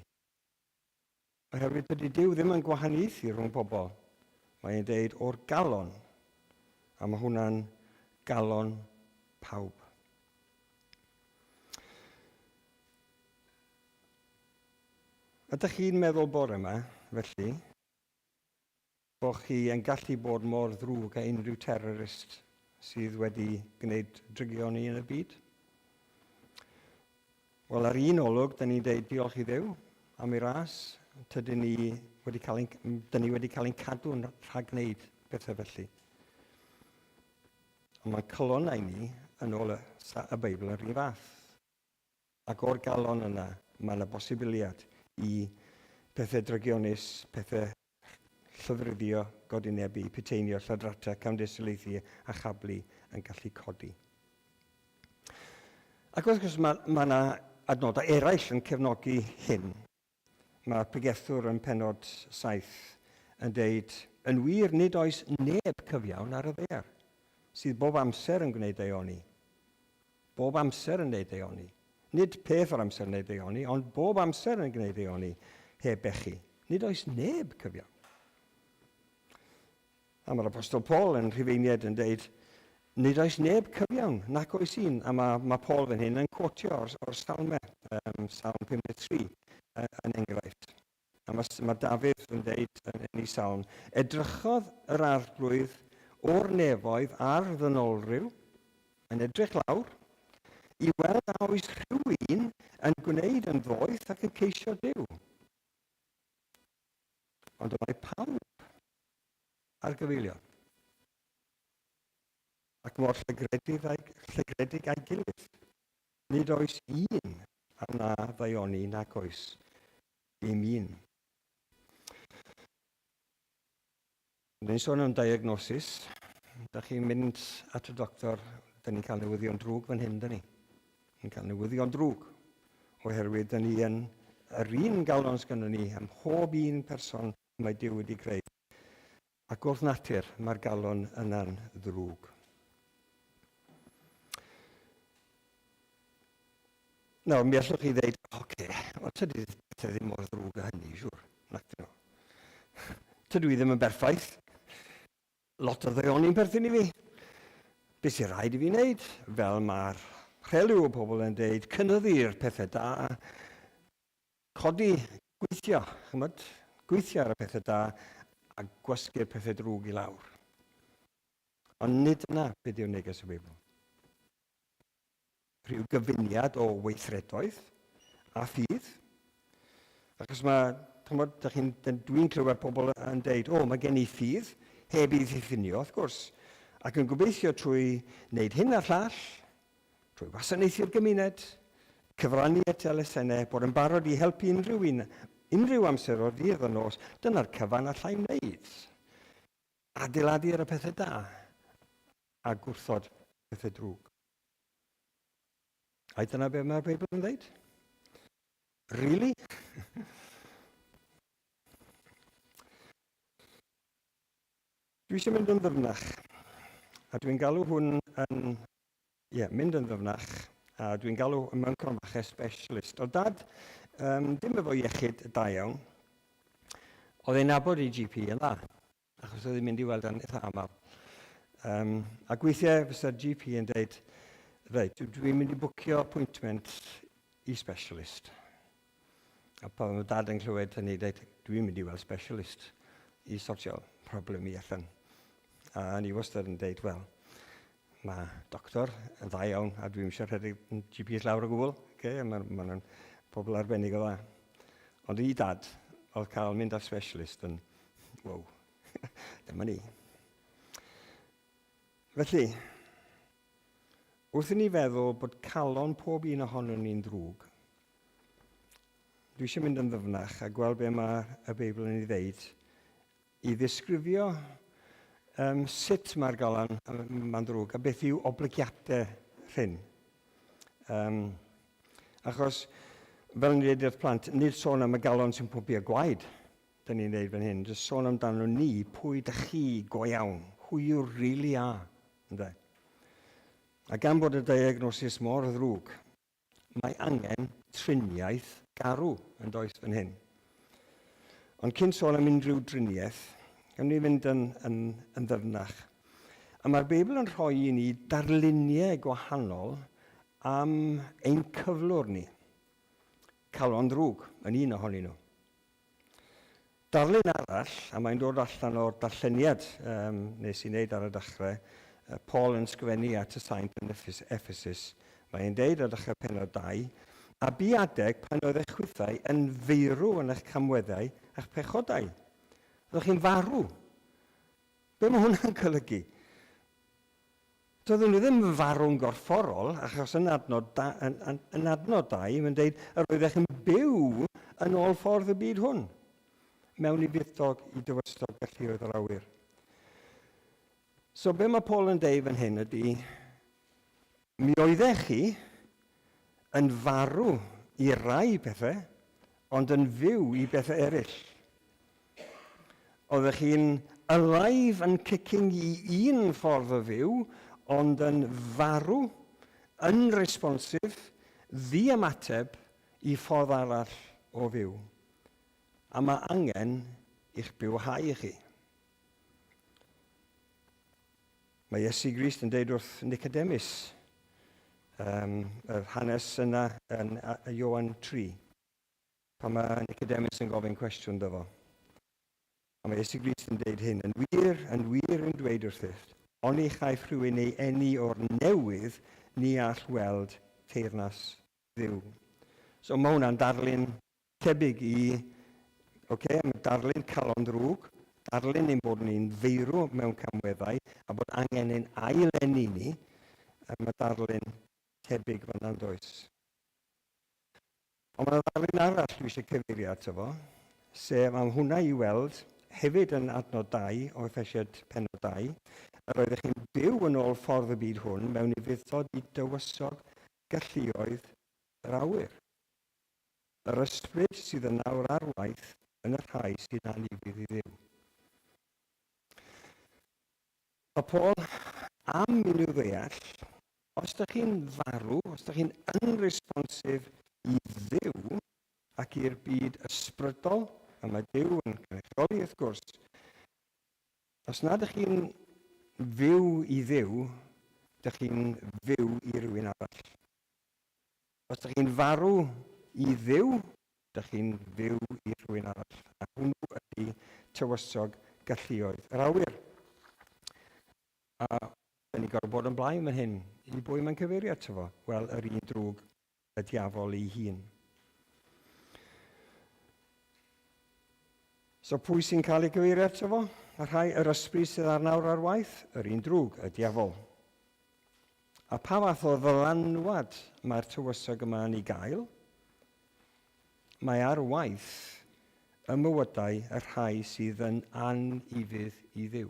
Oherwydd dydy Duw ddim yn gwahaniaethu rhwng pobl. Mae'n deud o'r galon, a mae hwnna'n galon pawb. Ydych chi'n meddwl bore yma, felly, bod chi yn gallu bod mor ddrwg â unrhyw terrorist sydd wedi gwneud drygioni yn y byd? Wel, ar un olwg, da ni'n deud diolch i Dduw am ei ras. Tydyn ni wedi cael ein, dyn ni wedi cael ein cadw'n rhag gwneud pethau felly. Ond mae calonnau ni, yn ôl y, y Beibl, yr un fath. Ac o'r galon yna, mae yna bosibiliad i pethau drygionus, pethau llofruddio, godinebu, puteinio, lladrata, camddisolaethu a chablu yn gallu codi. Ac wrth gwrs mae, mae yna adnodau eraill yn cefnogi hyn. Mae'r pregethwr yn penod 7 yn deud, Yn wir, nid oes neb cyfiawn ar y ddaear, sydd bob amser yn gwneud daioni. Bob amser yn gwneud daioni. Nid peth o'r amser yn gwneud daioni, ond bob amser yn gwneud daioni heb bechu. Nid oes neb cyfiawn. A mae'r Apostol Paul yn Rhufeiniaid yn deud, nid oes neb cyfiawn, nac oes un. A mae, mae Paul fan hyn yn quotio o'r, or salmau, um, Salm 53 yn enghraifft. A mae, mae Dafydd yn deud yn, yn ei salm, edrychodd yr arglwydd o'r nefoedd ar ddynolryw, yn edrych lawr, i weld a oes rhywun yn gwneud yn ddoeth ac yn ceisio Duw. Ond y mae pawb ar gyfeilion. Ac mor llygredig a'i, llygredig a'i gilydd. Nid oes un a wna ddaioni nac oes dim un. Ni'n sôn am diagnosis. Da chi'n mynd at y doctor, da ni'n cael newyddion drwg fan hyn, da ni. Ni'n cael newyddion drwg, oherwydd da ni yn yr un galon sgynnon ni ym mhob un person mae Duw wedi creu. Ac wrth natur, mae'r galon yna'n ddrwg. Nawr, mi allwch chi ddeud, oce, okay, wel tydi pethau ddim mor ddrwg â hynny, siwr. Nac dyn nhw. Tydw i ddim yn berffaith. Lot o ddaioni'n perthyn i fi. Be sy'n rhaid i fi wneud? Fel mae'r rhelyw o bobl yn deud, cynyddu'r pethau da, codi, gweithio, chymod, gweithio ar y pethau da a gwasgu'r pethau drwg i lawr. Ond nid yna beth yw'r neges y Beibl. Rhyw gyfuniad o weithredoedd a ffydd. Achos mae, chymod, dwi'n clywed pobl yn deud, o, mae gen i ffydd, heb ei ddiffinio, wrth gwrs, ac yn gobeithio trwy wneud hyn a'r llall, trwy wasanaethu'r gymuned, cyfrannu at elusennau, bod yn barod i helpu unrhyw un, unrhyw amser o'r dydd o'r nos, dyna'r cyfan allai wneud. Adeiladu ar y pethau da a gwrthod pethau drwg. Ai dyna beth mae'r Beibl yn dweud? Really? Dwi eisiau mynd yn ddyfnach. A dwi'n galw hwn yn... Ie, yeah, mynd yn ddyfnach. A dwi'n galw mewn cromfachau specialist. O dad, um, dim efo iechyd da iawn. Oedd e'n nabod ei GP yn dda, achos oedd e'n mynd i weld yn eitha aml. Um, ac weithiau fysa'r GP yn dweud, reit, dwi'n mynd i bwcio appointment i specialist. A pan oedd dad yn clywed hynny, dweud, dwi'n mynd i weld specialist i sortio problem i allan. A ni wastad yn dweud, wel, mae doctor yn dda iawn a dwi'n eisiau rhedeg GPs lawr o gwbl. Okay? Mae ma nhw'n pobl arbennig o dda. Ond i dad, oedd cael mynd ar specialist yn, wow, dyma ni. Felly, wrth i ni feddwl bod calon pob un ohonon ni'n ddrwg, dwi eisiau mynd yn ddyfnach a gweld be mae y Beibl yn ei ddeud i ddisgrifio um, sut mae'r galon ma'n ddrwg a beth yw oblygiadau hyn. Um, achos, fel ni'n dweud wrth plant, nid sôn am y galon sy'n pwmpio gwaed, dyn ni'n dweud fan hyn, jyst sôn amdano ni, pwy dych chi go iawn, who you really are. Ynde? A gan bod y diagnosis mor ddrwg, Mae angen triniaeth garw yn does fan hyn. Ond cyn sôn am unrhyw driniaeth, gawn ni fynd yn, yn, yn ddyfnach. A mae'r Beibl yn rhoi i ni darluniau gwahanol am ein cyflwr ni. Calon ddrwg yn un ohonyn nhw. Darlun arall, a mae'n dod allan o'r darlleniad um, nes i wneud ar y dechrau, Paul yn sgrifennu at y saint yn Ephesus. Mae'n deud ar dechrau penod 2, a bu adeg pan oedd eich chwithau yn feirw yn eich camweddau a'ch pechodau. Roeddech chi'n farw. Be mae hwnna'n golygu? Doedden nhw ddim yn farw'n gorfforol, achos yn adnod, da, yn, yn, yn adnod 2, mae'n dweud, yr oeddech yn byw yn ôl ffordd y byd hwn, mewn i fuddog i dywysog galluoedd yr awyr. So be mae Paul yn deud fan hyn ydy, mi oeddech chi yn farw i rai pethau, ond yn fyw i bethau eraill. Oeddech chi'n alive and kicking i un ffordd o fyw, ond yn farw, unresponsive, ddi-ymateb i ffordd arall o fyw. A mae angen i'ch bywhau chi. Mae Iesu Grist yn deud wrth Nicodemus, um, yr hanes yna yn Ioan 3, Pan mae Nicodemus yn gofyn cwestiwn ddo fo. A mae Iesu Grist yn deud hyn, yn wir, yn wir yn dweud wrthyt, oni chaiff rhywun ei eni o'r newydd, ni all weld teyrnas Dduw. So mae hwnna'n darlun tebyg i, oce, okay, mae darlun calon ddrwg, darlun ein bod ni'n feirw mewn camweddau a bod angen ein ail-eni ni, a mae darlun tebyg fanna'n does. Ond mae 'na ddarlun arall dwi eisiau cyfeirio ato fo, sef am hwnna i weld hefyd yn adnod 2 o Effesiaid pennod 2, yr oeddech chi'n byw yn ôl ffordd y byd hwn mewn ufudd-dod i dywysog galluoedd yr awyr. Yr ysbryd sydd yn awr ar waith yn y rhai sy'n anufudd i Dduw. Mae Paul am i nhw ddeall, os ydych chi'n farw, os ydych chi'n unresponsive i Dduw ac i'r byd ysbrydol, a mae Duw yn cynrychioli wrth gwrs, os nad ydych chi'n fyw i Dduw, ydych chi'n fyw i rywun arall. Os ydych chi'n farw i Dduw, Dych chi'n fyw i rhywun arall, a hwnnw ydy tywysog galluoedd yr awyr. A da ni gorfod bod yn blaen fan hyn. I bwy mae'n cyfeirio ato fo? Wel, yr un drwg, y diafol ei hun. So pwy sy'n cael ei gyfeirio ato fo? Y rhai yr ysbryd sydd ar nawr ar waith? Yr un drwg, y diafol. A pa fath o ddylanwad mae'r tywysog yma yn ei gael? Mae ar waith ym mywydau y rhai sydd yn anufudd i Dduw.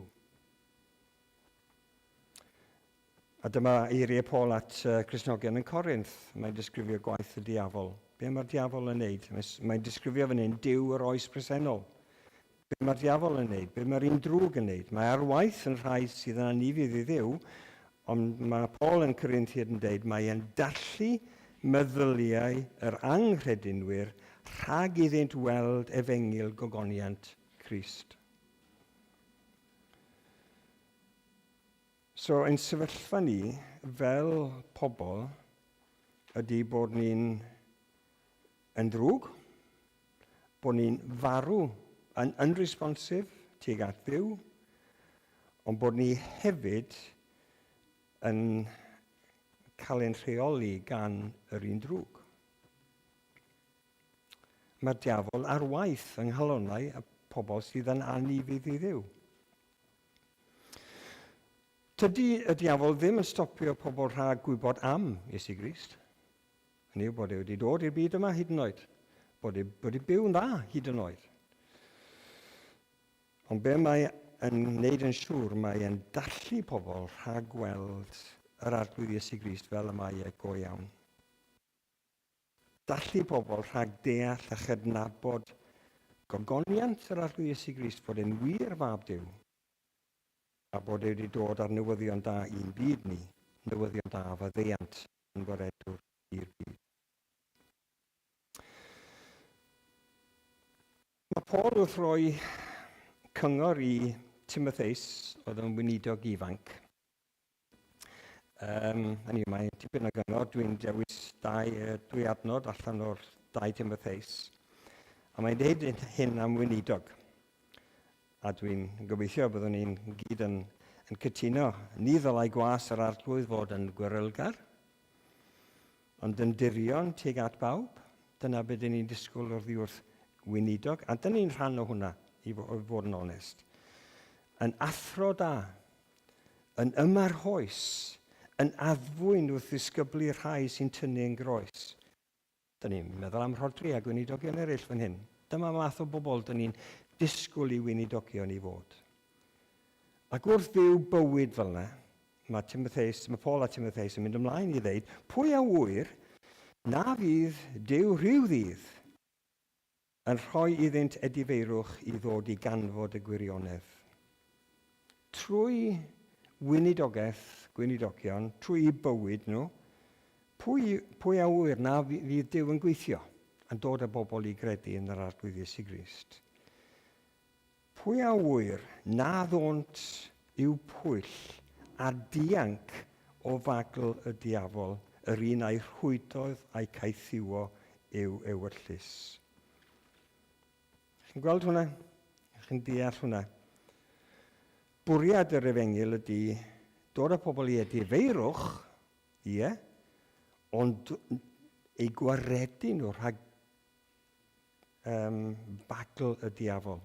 A dyma eiriau Paul at Cristnogion yn Corinth. Mae'n disgrifio gwaith y diafol. Be mae'r diafol yn neud? Mae'n disgrifio fan hyn Duw yr oes presennol. Be mae'r diafol yn neud? Be mae'r un drwg yn neud? Mae ar waith yn rhai sydd yn anufudd i Dduw, ond mae Paul yn Corinthiad yn deud mae e'n dallu meddyliau yr anghredinwyr rhag iddynt weld efengyl gogoniant Crist. So, ein sefyllfa ni fel pobl ydy bod ni'n yn ddrwg, bod ni'n farw yn unresponsive tuag at Dduw, ond bod ni hefyd yn cael ein rheoli gan yr un drwg. Mae'r diafol ar waith yng nghalonnau y pobl sydd yn anufudd i Dduw. Tydi y diafol ddim yn stopio pobl rhag gwybod am Iesu Grist. Hynny yw bod e wedi dod i'r byd yma hyd yn oed. Bod e wedi byw'n dda hyd yn oed. Ond be mae yn wneud yn siŵr, mae e'n dallu pobl rhag gweld yr Arglwydd Iesu Grist fel y mae e go iawn. Dallu pobl rhag deall a chydnabod gogoniant yr Arglwydd Iesu Grist fod e'n wir fab Duw, a bod e wedi dod â'r newyddion da i'n byd ni, newyddion da faddeuant yn gwaredwr i'r byd. Mae Paul wrth roi cyngor i Timotheus, oedd yn weinidog ifanc. Hynny yw, mae tipyn o gyngor, dwi'n dewis dau, dwy adnod allan o'r 2 Timotheus. A mae'n dweud hyn am weinidog. A dwi'n gobeithio byddwn ni'n gyd yn, yn cytuno. Ni ddylai gwas yr arglwydd fod yn gwerylgar, Ond yn dirion tuag at bawb, dyna be dyn ni'n disgwyl oddi wrth weinidog, a dyn ni'n rhan o hwnna, i fod yn onest. Yn athro da, yn ymarhoes, yn addfwyn wrth ddisgyblu rhai sy'n tynnu yn groes. Dyn ni'n meddwl am Rhodri a gweinidogion eraill fan hyn. Dyma math o bobl dyn ni'n disgwyl i weinidogion i fod. Ac wrth fyw bywyd fel yna, mae Timotheus, mae Paul a Timotheus yn mynd ymlaen i ddeud, pwy a ŵyr na fydd Duw rhyw ddydd yn rhoi iddynt edifeirwch i ddod i ganfod y gwirionedd. Trwy weinidogaeth gweinidogion, trwy eu bywyd nhw, pwy, pwy a ŵyr na fydd Duw yn gweithio, yn dod â bobl i gredu yn yr Arglwydd Iesu Grist. Pwy a ŵyr na ddônt i'w pwyll a dianc o fagl y diafol, yr un a'i rhwydodd a'i caethiwo i'w ewyllys. Chi'n gweld hwnna? Chi'n deall hwnna? Bwriad yr efengyl ydy dod â pobl i edifeirwch, ie, ond eu gwaredu nhw rhag um, bagl y diafol.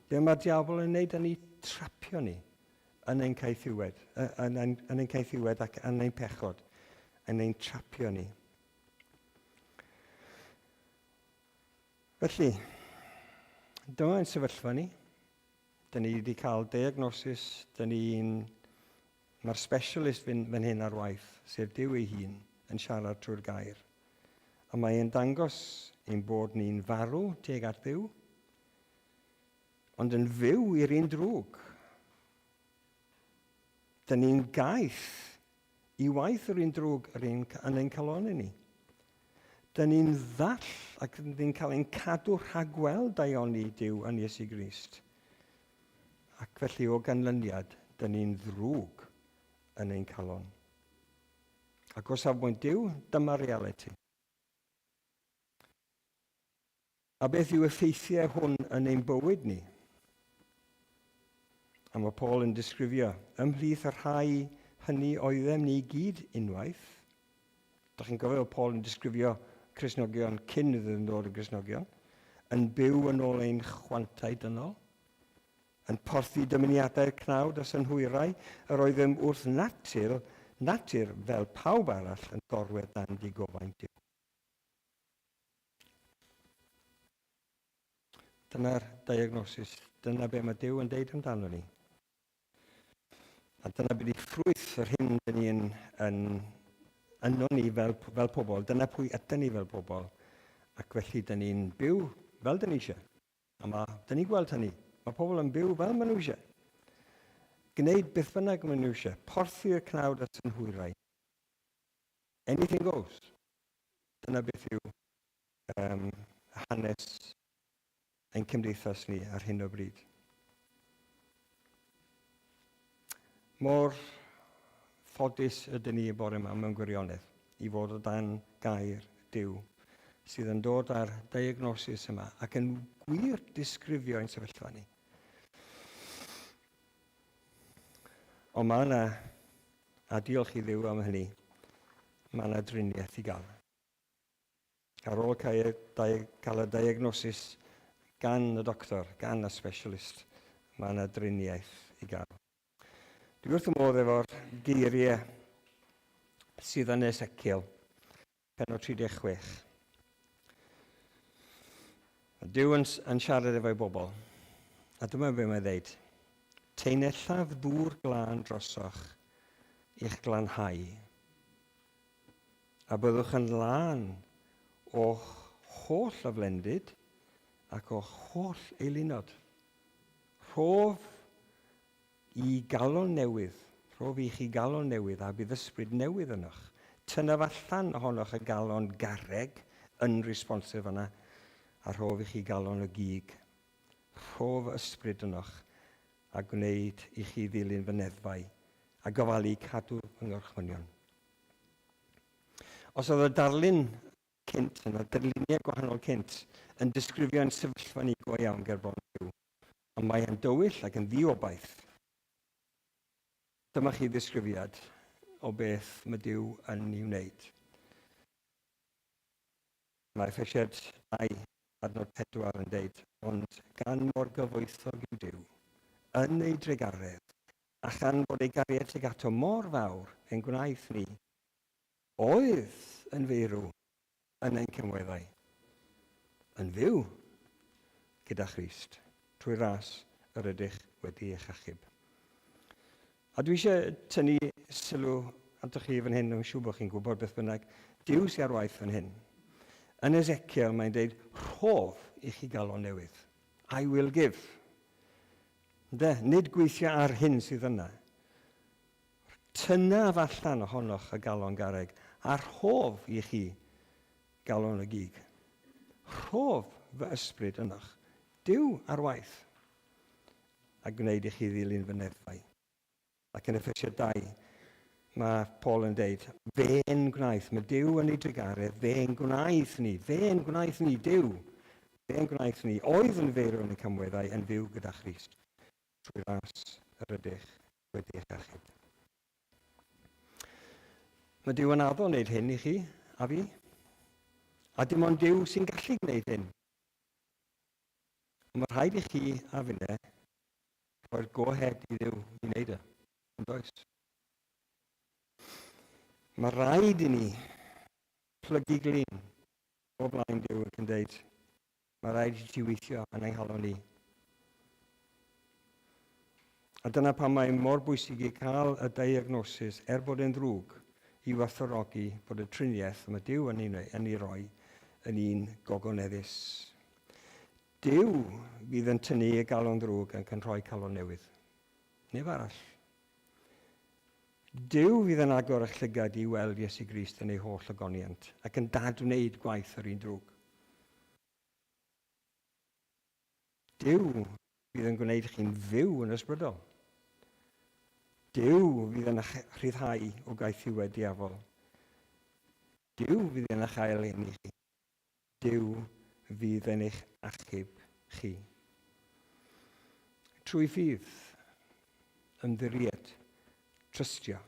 Be mae'r diafol yn wneud yn ei trapio ni yn ein caethiwed, yn ein, yn ein caethiwed ac yn ein pechod, yn ein trapio ni. Felly, dyma ein sefyllfa ni. Dyn ni wedi cael diagnosis, dyn ni'n... Mae'r specialist fan, fan hyn ar waith, sef Duw ei hun, yn siarad trwy'r gair. A mae e'n dangos ein bod ni'n farw tuag at Dduw, ond yn fyw i'r un drwg. Dyn ni'n gaeth i waith yr un drwg yr un, yn ein calonau ni. Dyn ni'n ddall ac dyn ni'n cael ein cadw rhag gweld daioni Duw yn Iesu Grist. Ac felly o ganlyniad, dyn ni'n ddrwg yn ein calon. Ac o safbwynt Duw, dyma realiti. A beth yw effeithiau hwn yn ein bywyd ni? A mae Paul yn disgrifio, ymhlith y rhai hynny oeddem ni gyd unwaith. Dych chi'n cofio Paul yn disgrifio Cristnogion cyn iddyn nhw ddod yn Gristnogion, yn byw yn ôl ein chwantau dynol, yn porthi dymuniadau'r cnawd a synhwyrau, yr oeddem wrth natur, natur fel pawb arall yn gorwedd dan digofaint Duw. Dyna'r diagnosis. Dyna be mae Duw yn deud amdano ni. A dyna beth ydy ffrwyth yr hyn dyn ni'n yn, yno ni fel, fel pobl. Dyna pwy ydyn ni fel pobl. Ac felly dyn ni'n byw fel dyn ni eisiau. A mae, dyn ni'n gweld hynny. Mae pobl yn byw fel maen nhw eisiau. Gwneud beth bynnag maen nhw eisiau. Porthi'r cnawd a synhwyrau. Anything goes. Dyna beth yw um, hanes Ein cymdeithas ni ar hyn o bryd. Mor ffodus ydyn ni y bore yma mewn gwirionedd i fod o dan gair Duw sydd yn dod â'r diagnosis yma ac yn gwir disgrifio ein sefyllfa ni. Ond mae yna, a diolch i Dduw am hynny, mae yna driniaeth i gael. Ar ôl cael, cael y diagnosis gan y doctor, gan y specialist, mae yna driniaeth i gael. Dwi wrth y modd efo'r geiriau sydd yn Ezekiel, penod 36. Mae Duw yn, yn siarad efo'i bobl, a dyma be mae'n dweud. Teinellaf ddŵr glân drosoch i'ch glanhau A byddwch yn lân o'ch holl aflendid ac o'ch holl eilunod. Rhof i galon newydd, rhof i chi galon newydd a bydd ysbryd newydd ynoch. Tynnaf allan ohonoch y galon garreg, unresponsive yna, a rhof i chi galon o gig. Rhof ysbryd ynoch a gwneud i chi ddilyn fy neddfau a gofalu cadw fy ngorchmynion. Os oedd y darlun cynt yna, darluniau gwahanol cynt, yn disgrifio ein sefyllfa ni go iawn ger bron Duw, ond mae e'n dywyll ac yn ddiobaith. Dyma chi ddisgrifiad o beth mae Duw yn ei wneud. Mae Effesiaid 2, adnod 4 yn deud, ond gan mor gyfoethog yw Duw, yn ei drugaredd, A chan fod ei gariad tuag ato mor fawr, fe'n gwnaeth ni, oedd yn feirw yn ein cymweddau, yn fyw gyda Christ, trwy ras yr ydych wedi eich achub. A dwi eisiau tynnu sylw atoch chi fan hyn, dwi'n siŵr bod chi'n gwybod beth bynnag, Duw sy'n ar waith fan hyn. Yn Ezekiel mae'n deud, rhof i chi galon newydd. I will give. Ynde? Nid gweithio ar hyn sydd yna. Tynnaf allan ohonoch y galon garreg, a rhof i chi galon y gig. Rhof fy ysbryd ynoch. Duw ar waith. A gwneud i chi ddilyn fy neddfau. Ac yn Effesiaid 2, mae Paul yn deud, fe'n gwnaeth, mae Duw yn ei drugaredd, fe'n gwnaeth ni, fe'n gwnaeth ni, Duw, fe'n gwnaeth ni, oedd yn feirw yn y camweddau, yn fyw gyda Christ, trwy ras yr ydych wedi eich achub. Mae Duw yn addo wneud hyn i chi, a fi. A dim ond Duw sy'n gallu gwneud hyn. Ond mae rhaid i chi a finne Rhoi'r go ahead i Dduw i wneud e, yn does? Mae rhaid i ni plygu glin o blaen Duw ac yn dweud, mae rhaid i ti weithio yn ein nghalon ni. A dyna pam mae mor bwysig i cael y diagnosis, er bod e'n ddrwg, i werthfawrogi bod y triniaeth mae Duw yn ei, yn ei roi yn un gogoneddus. Duw fydd yn tynnu y galon ddrwg ac yn rhoi calon newydd. Neb arall. Duw fydd yn agor eich llygad i weld Iesu Grist yn ei holl ogoniant ac yn dadwneud gwaith yr un drwg. Duw fydd yn gwneud chi'n fyw yn ysbrydol. Duw fydd yn eich rhyddhau o gaethiwed diafol. Duw fydd yn eich ail eni chi. Duw fydd yn eich achub chi. Trwy ffydd, ymddiried, trystio.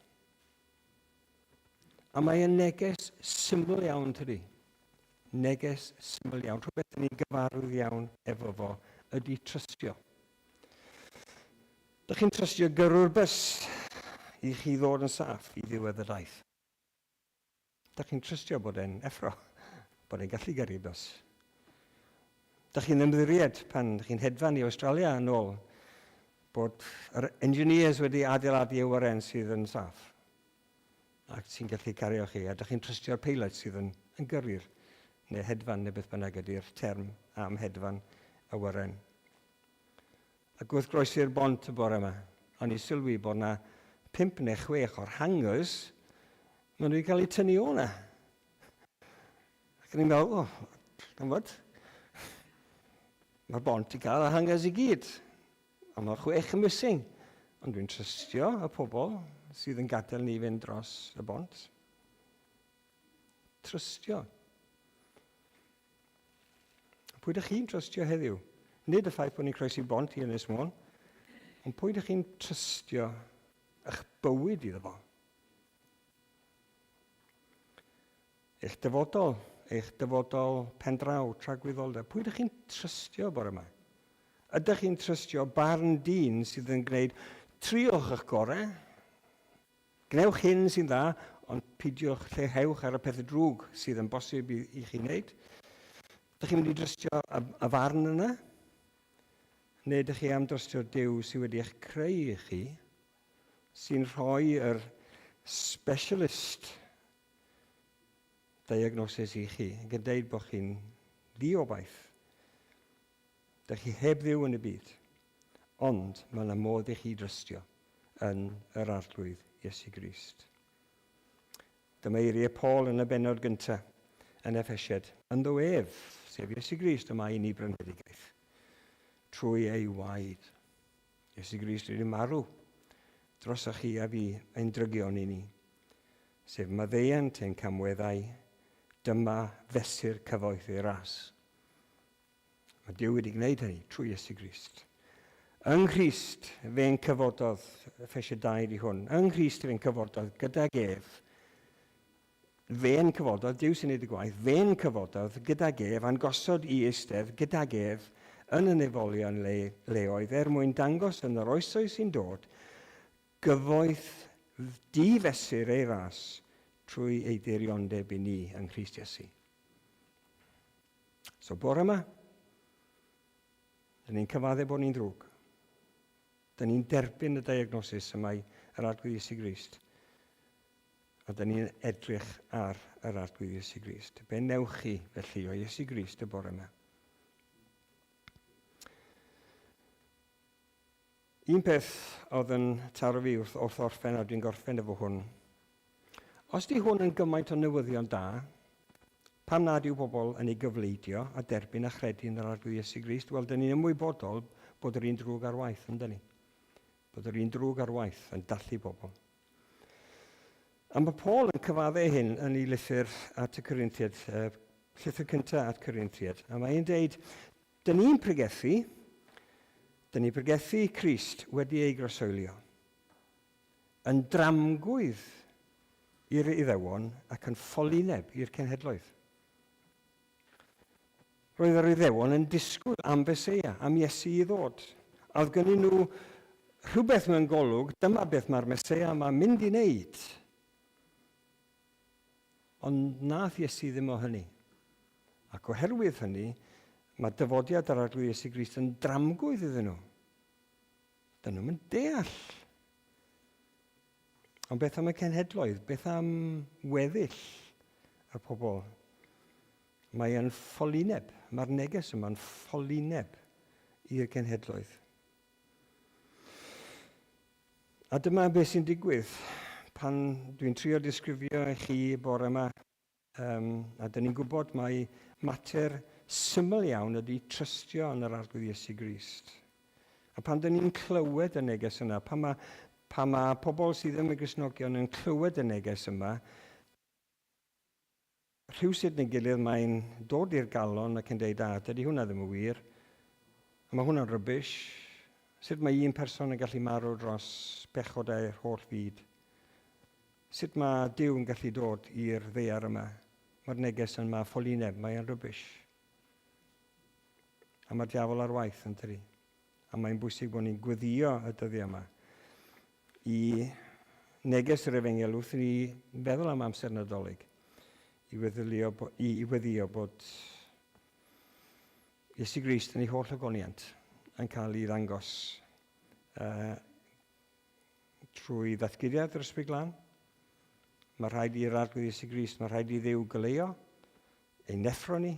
A mae yn neges syml iawn, tydi? Neges syml iawn. Rhywbeth yn ni'n gyfarwydd iawn efo fo ydy trystio. Dych chi'n trystio gyrrwr bys i chi ddod yn saff i ddiwedd y daith. Dach chi'n trystio bod e'n effro, bod e'n gallu gyrru bws. Dach chi'n ymddiried pan dach chi'n hedfan i Australia yn ôl bod yr engineers wedi adeiladu awyren sydd yn saff ac sy'n gallu cario chi, a dach chi'n trystio'r peilot sydd yn, yn gyrru'r neu hedfan neu beth bynnag ydy'r term am hedfan awyren. Ac wrth groesi'r bont y bore yma, o'n i sylwi bod 'na pump neu chwech o'r hangers, maen nhw wedi cael eu tynnu o 'na. Ac o'n i'n meddwl, o, gan fod. Mae'r bont i gael y hangers i gyd. A mae chwech yn missing. Ond dwi'n trystio y pobl sydd yn gadael ni fynd dros y bont. Trystio. Pwy ydych chi'n trystio heddiw? Nid y ffaith bod ni'n croesi bont i Ynys Môn, ond pwy ydych chi'n trystio eich bywyd iddo fo? Eich dyfodol, eich dyfodol pendraw, tragwyddoldeb. Pwy ydych chi'n trystio bore yma? Ydych chi'n trystio barn dyn sydd yn gwneud triwch eich gorau, Gwnewch hyn sy'n dda, ond pidiwch lleihewch ar y pethau drwg sydd yn bosib i, i chi wneud. Ydych chi'n mynd i drystio y, y farn yna? Neu ydych chi am drystio Duw sydd wedi eich creu i chi, sy'n rhoi yr specialist diagnosis i chi, ac yn deud bod chi'n ddiobaith. Dych chi heb Dduw yn y byd, ond mae yna modd i chi drystio yn yr Arglwydd Iesu Grist. Dyma eiriau Paul yn y bennod gyntaf yn Effesiad. Ynddo ef, sef Iesu Grist, y mae i ni brynedigaeth, trwy ei waed. Iesu Grist wedi marw drosoch chi a fi ein drygion i ni, sef maddeuant ein camweddau, dyma fesur cyfoeth ei ras. Mae Duw wedi gwneud hynny trwy Iesu Grist. Yng Nghrist fe'n cyfododd, Effesiau 2 di hwn, yng Nghrist fe'n cyfododd gydag ef, fe'n cyfododd, Duw sy'n gwneud y gwaith, fe'n cyfododd gydag ef, a'n gosod i eistedd gydag ef yn y nefolion le, leoedd er mwyn dangos yn yr oesoedd sy'n dod gyfoeth di-fesur ei ras trwy ei diriondeb i ni yng Nghrist Iesu. So bore yma, dyn ni'n cyfadde bod ni'n ddrwg. Dyn ni'n derbyn y diagnosis y mae yr Arglwydd Iesu Grist. A dyn ni'n edrych ar yr Arglwydd Iesu Grist. Be newch chi felly o Iesu Grist y bore yma? Un peth oedd yn taro fi wrth, wrth orffen, a dwi'n gorffen efo hwn. Os di hwn yn gymaint o newyddion da, pam nad yw pobl yn ei gyfleidio a derbyn a chredu yn yr Arglwydd Iesu Grist? Wel, dyn ni'n ymwybodol bod yr un drwg ar waith, yn dyn ni? Bod yr un drwg ar waith yn dallu pobl. A mae Paul yn cyfadde hyn yn ei lythyr at y Corinthiad, llythyr cyntaf at Corinthiad, a mae'n deud, Dyn ni'n pregethu, dyn ni'n pregethu Crist wedi ei groeshoelio, yn dramgwydd i'r Iddewon ac yn ffolineb i'r cenhedloedd. Roedd yr Iddewon yn disgwyl am Feseia, am Iesu i ddod. A oedd gynnyn nhw rhywbeth mewn golwg, dyma beth mae'r Meseia yma'n mynd i wneud. Ond nath Iesu ddim o hynny. Ac oherwydd hynny, mae dyfodiad yr Arglwydd Iesu Grist yn dramgwydd iddyn nhw. Dyn nhw'n mynd deall. Ond beth am y cenhedloedd? Beth am weddill y pobl? Mae yn ffolineb. Mae'r neges yma'n ffolineb i'r cenhedloedd. A dyma beth sy'n digwydd pan dwi'n trio disgrifio i chi bore yma, um, a dyn ni'n gwybod mai mater syml iawn ydy trystio yn yr Arglwydd Iesu Grist. A pan dyn ni'n clywed y neges yna, pan mae, pan mae pobl sydd ddim yn Gristnogion yn clywed y neges yma, Rhywsut neu gilydd mae'n dod i'r galon ac yn deud, a, dydy hwnna ddim yn wir. A mae hwnna'n rybish. Sut mae un person yn gallu marw dros bechodau'r holl fyd? Sut mae Duw yn gallu dod i'r ddaear yma? Mae'r neges yma ffolineb, mae'n rybish. A mae'r diafol ar waith, yn tydi? A mae'n bwysig bod ni'n gweddio y dyddiau yma i neges yr efengyl wrth i ni feddwl am amser Nadolig, i weddilio, i, i weddio bod Iesu Grist yn ei holl ogoniant yn cael ei ddangos trwy ddatguddiad yr Ysbryd Glân. Mae rhaid i'r Arglwydd Iesu Grist, mae rhaid i Dduw goleuo, ei neffro ni,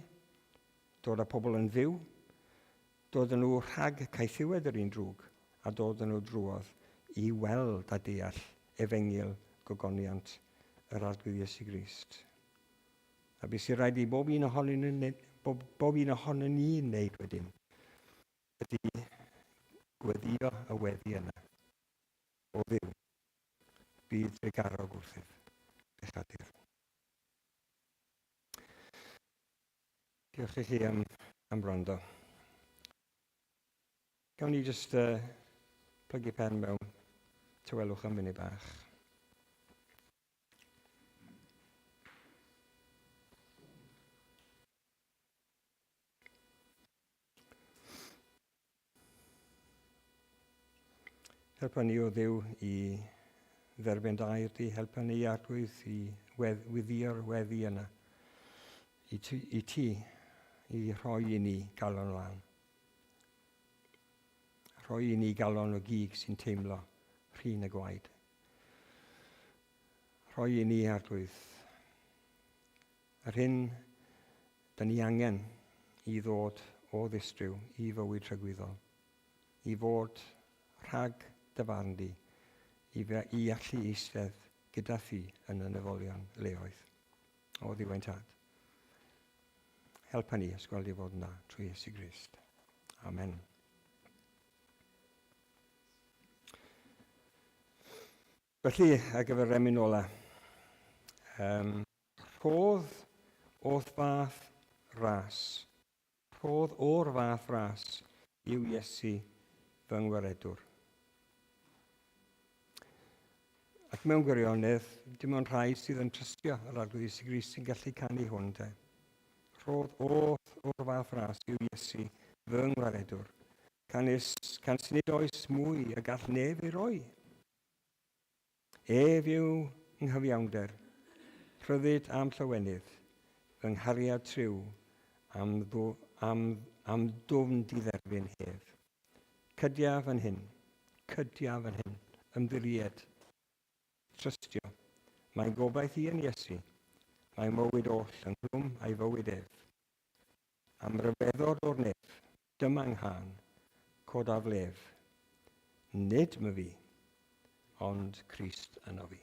dod â pobl yn fyw, Dod â nhw rhag caethiwed yr un drwg, a dod â nhw drwodd i weld a deall efengyl gogoniant yr Arglwydd Iesu Grist. A beth sy'n rhaid i bob un ohonyn nhw, bob, bob un ohonyn ni wneud wedyn? Ydy gweddio y weddi yna o Dduw, bydd drugarog wrthyf, pechadur. Diolch i chi am, am wrando. Gawn ni jyst uh, plygu pen mewn tawelwch am funud bach. Helpa ni o Dduw i dderbyn dy air di, helpa ni Arglwydd i weddïo'r weddi yna, i ti, i ti, i rhoi i ni galon lân. Rhoi i ni galon o gig sy'n teimlo rhin y gwaed. Rhoi i ni, Arglwydd, yr hyn da ni angen i ddod o ddistryw i fywyd tragwyddol, i fod rhag dy farn di, i, fe, i allu eistedd gyda thi yn y nefolion leoedd. O Dduw ein Tad. Helpa ni ysgweld i fod yna trwy Iesu Grist. Amen. Felly, ar gyfer emyn ola, um, rhodd o'th fath ras, rhodd o'r fath ras yw Iesu fy ngwaredwr. Ac mewn gwirionedd, dim ond rhai sydd yn trystio yr Arglwydd Iesu Grist sy'n gallu canu hwn te. Rhodd o'th o'r fath ras yw Iesu fy ngwaredwr. Canys, canys nid oes mwy y gall neb ei roi. Ef yw nghyfiawnder, rhyddid a'm llawenydd, fy nghariad triw am, am, am dwfn didderbyn hef. Cydiaf yn hyn, cydiaf yn hyn, ymddiried, trystio. Mae gobaith i yn Iesu, mae mywyd oll ynghlwm a'i fywyd ef. Am ryfeddod o'r nef, dyma 'nghân, codaf lef. Nid myfi, ond Crist yno fi.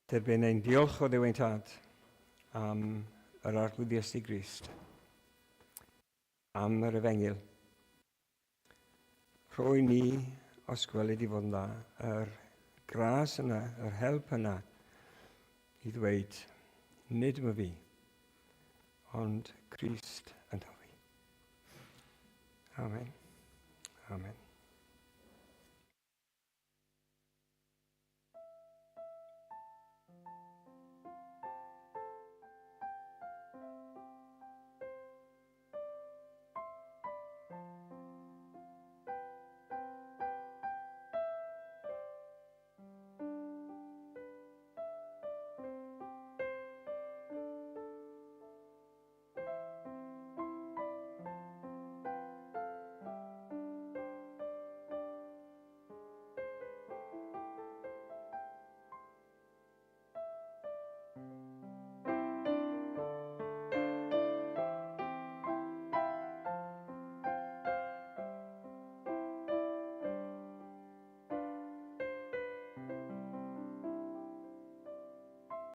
Derbyn ein diolch o Dduw ein Tad am yr Arglwydd Iesu Grist, am yr Efengyl. Rhoi ni, os gwelid i fod yn dda, yr gras yna, yr help yna, i ddweud, nid my fi, ond Crist yno fi. Amen. Amen.